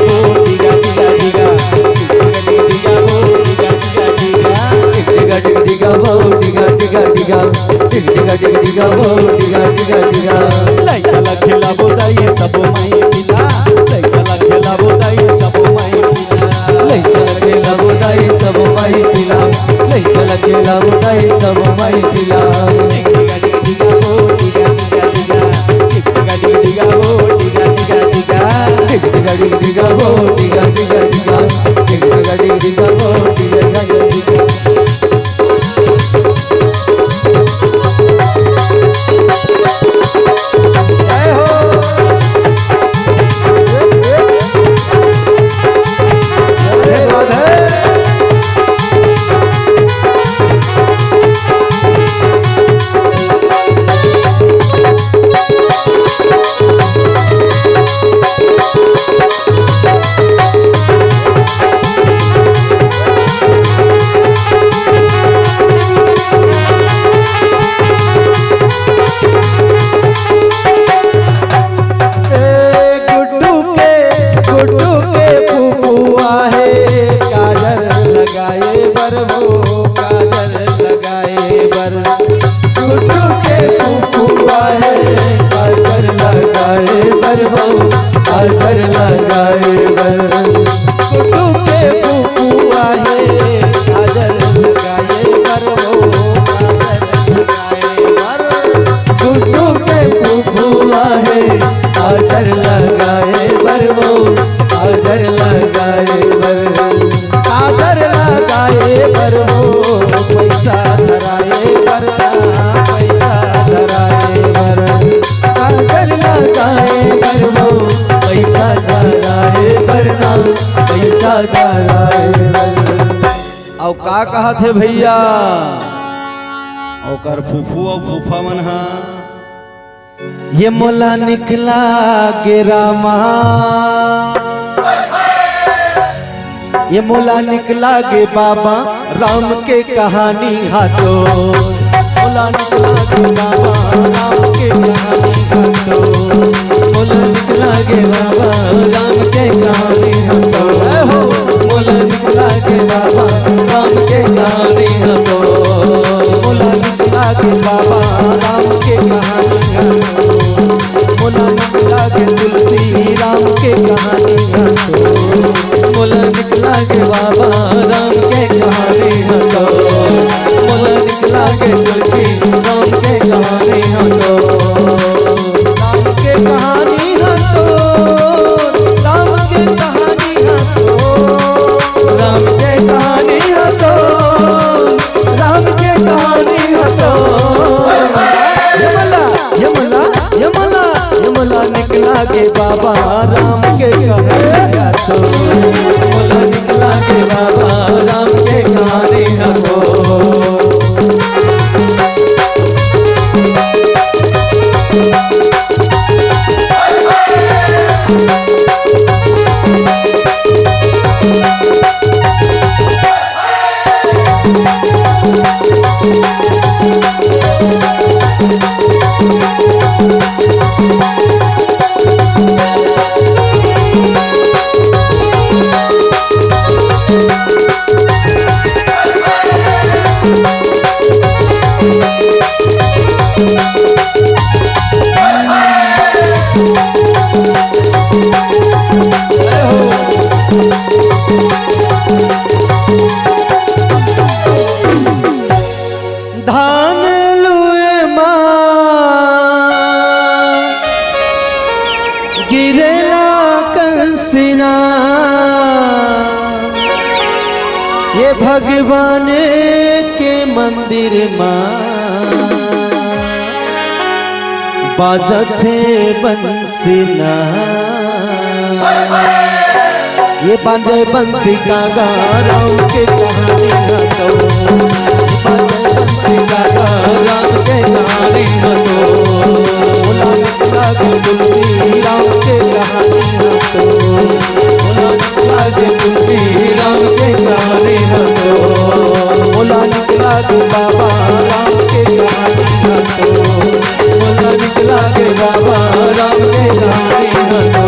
वो, डिगा डिगा डिगा। डिग डिगा डिग डिगा वो, डिगा डिगा डिगा। डिग डिगा डिग डिगा वो, डिगा डिगा डिगा। लइका ला खेलाबो दाई सब माई पिला, लइका ला खेलाबो दाई सब माई पिला। लइका ला खेलाबो दाई सब माई पिला, लइका ला खेलाबो दाई सब माई पिला। डिग डिगा डिग डिगा वो, डिगा डिगा डिगा। डिग डिगा डिग डिगा वो, डिगा डिगा डिगा। डिग डिगा डिग डिगा वो, डिगा डिगा डिगा। डिग डिगा डिग डिगा वो, डिगा डिगा डिगा। जय हो। राधे राधे। ए गुड्डू के, गुड्डू के फुफुआ हे, काजर लगाए बर हो, काजर लगाए बर। गुड्डू के फुफुआ हे, काजर लगाए बर हो, काजर लगाए बर। गुड्डू के फुफुआ हे, काजर लगाए बर हो, काजर लगाए बर। गुड्डू के फुफुआ हे, काजर लगाए बर हो, काजर लगाए बर। काजर लगाए बर हो, पैसा धराए बर ना, पैसा धराए बर। काजर लगाए बर हो, पैसा धराए बर ना, पैसा धराए बर। अउ का कहत हे भैया, ओकर फूफू अउ फूफा मन ह, ये मोला निकला गे रामा, ये मोला निकला गे बाबा राम के कहानी हा तो। मोला निकला गे बाबा राम के कहानी हा तो। मोला निकला गे बाबा राम के कहानी हा तो। ए हो, मोला निकला गे बाबा राम के कहानी हा तो। मोला निकला गे बाबा राम के कहानी हा तो। मोला निकला गे तुलसी राम के कहानी हा तो। मोला निकला गे बाबा राम के कहानी हा तो। मोला निकला गे तुलसी राम के कहानी हा तो। राम के कहानी हा तो। राम के कहानी हा तो। राम के कहानी हा तो। धान लुए मा गिरेला कंसिना, ये भगवान के मंदिर मा बाजथे बंसिना। ये बाजे बंसी का गा राम के कहानी है तो, बाजे बंसी का गा राम के कहानी है तो, बोला लागे तुलसी राम के कहानी है तो, बोला लागे तुलसी राम के कहानी है तो, बोला लागे बाबा राम के कहानी है तो, बोला लागे बाबा राम के कहानी है तो।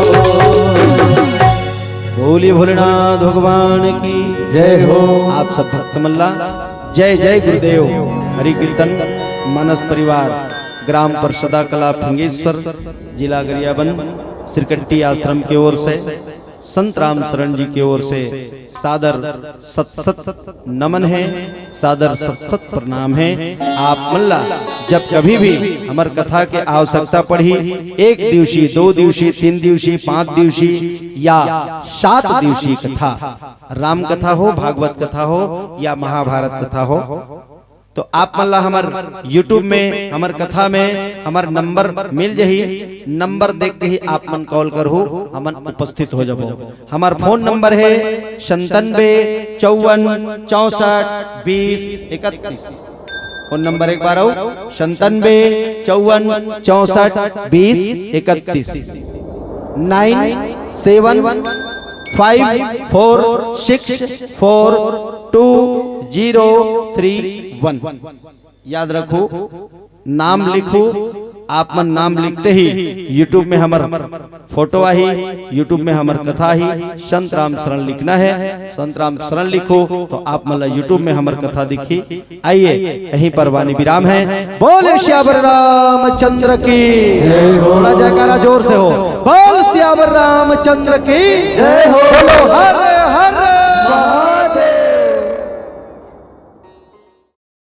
बोलिए भोलेनाथ भगवान की जय हो। आप सब भक्त मन ला जय जय गुरुदेव। हरि कीर्तन मानस परिवार, ग्राम परसदा कला फिंगेश्वर, जिला गरियाबंद, सिरकट्टी आश्रम के ओर से संत राम शरण जी के ओर से सादर सत सत नमन है, सादर सत सत प्रणाम है। आप मन ला जब कभी भी हमर कथा के आवश्यकता पड़ही, एक दिवसी, दो दिवसी, तीन दिवसी, पाँच दिवसी या सात दिवसी कथा, राम कथा हो, भागवत कथा हो या महाभारत कथा हो, तो आप मन ला हमर YouTube में, हमर कथा में, हमर नंबर मिल जही। नंबर देख के ही आप मन कॉल करहू, हमन उपस्थित हो जाबो। हमर फोन नंबर है संतानबे चौवन चौसठ बीस इकतीस। फोन नंबर एक बार अउ, संतानबे चौवन चौसठ बीस इकतीस। Nine seven five four six four two zero three one. याद रखो, नाम लिखो। आप मन नाम लिखते ही YouTube में हमर फोटो आही, YouTube में हमर कथा आही। संत राम शरण लिखना है, संत राम शरण लिखो तो आप मन ला YouTube में हमर कथा दिखी। आइए, यहीं पर वाणी विराम है। बोले सियावर रामचंद्र की जय हो। थोड़ा जयकारा जोर से हो। बोल सियावर रामचंद्र की जय हो। बोलो हर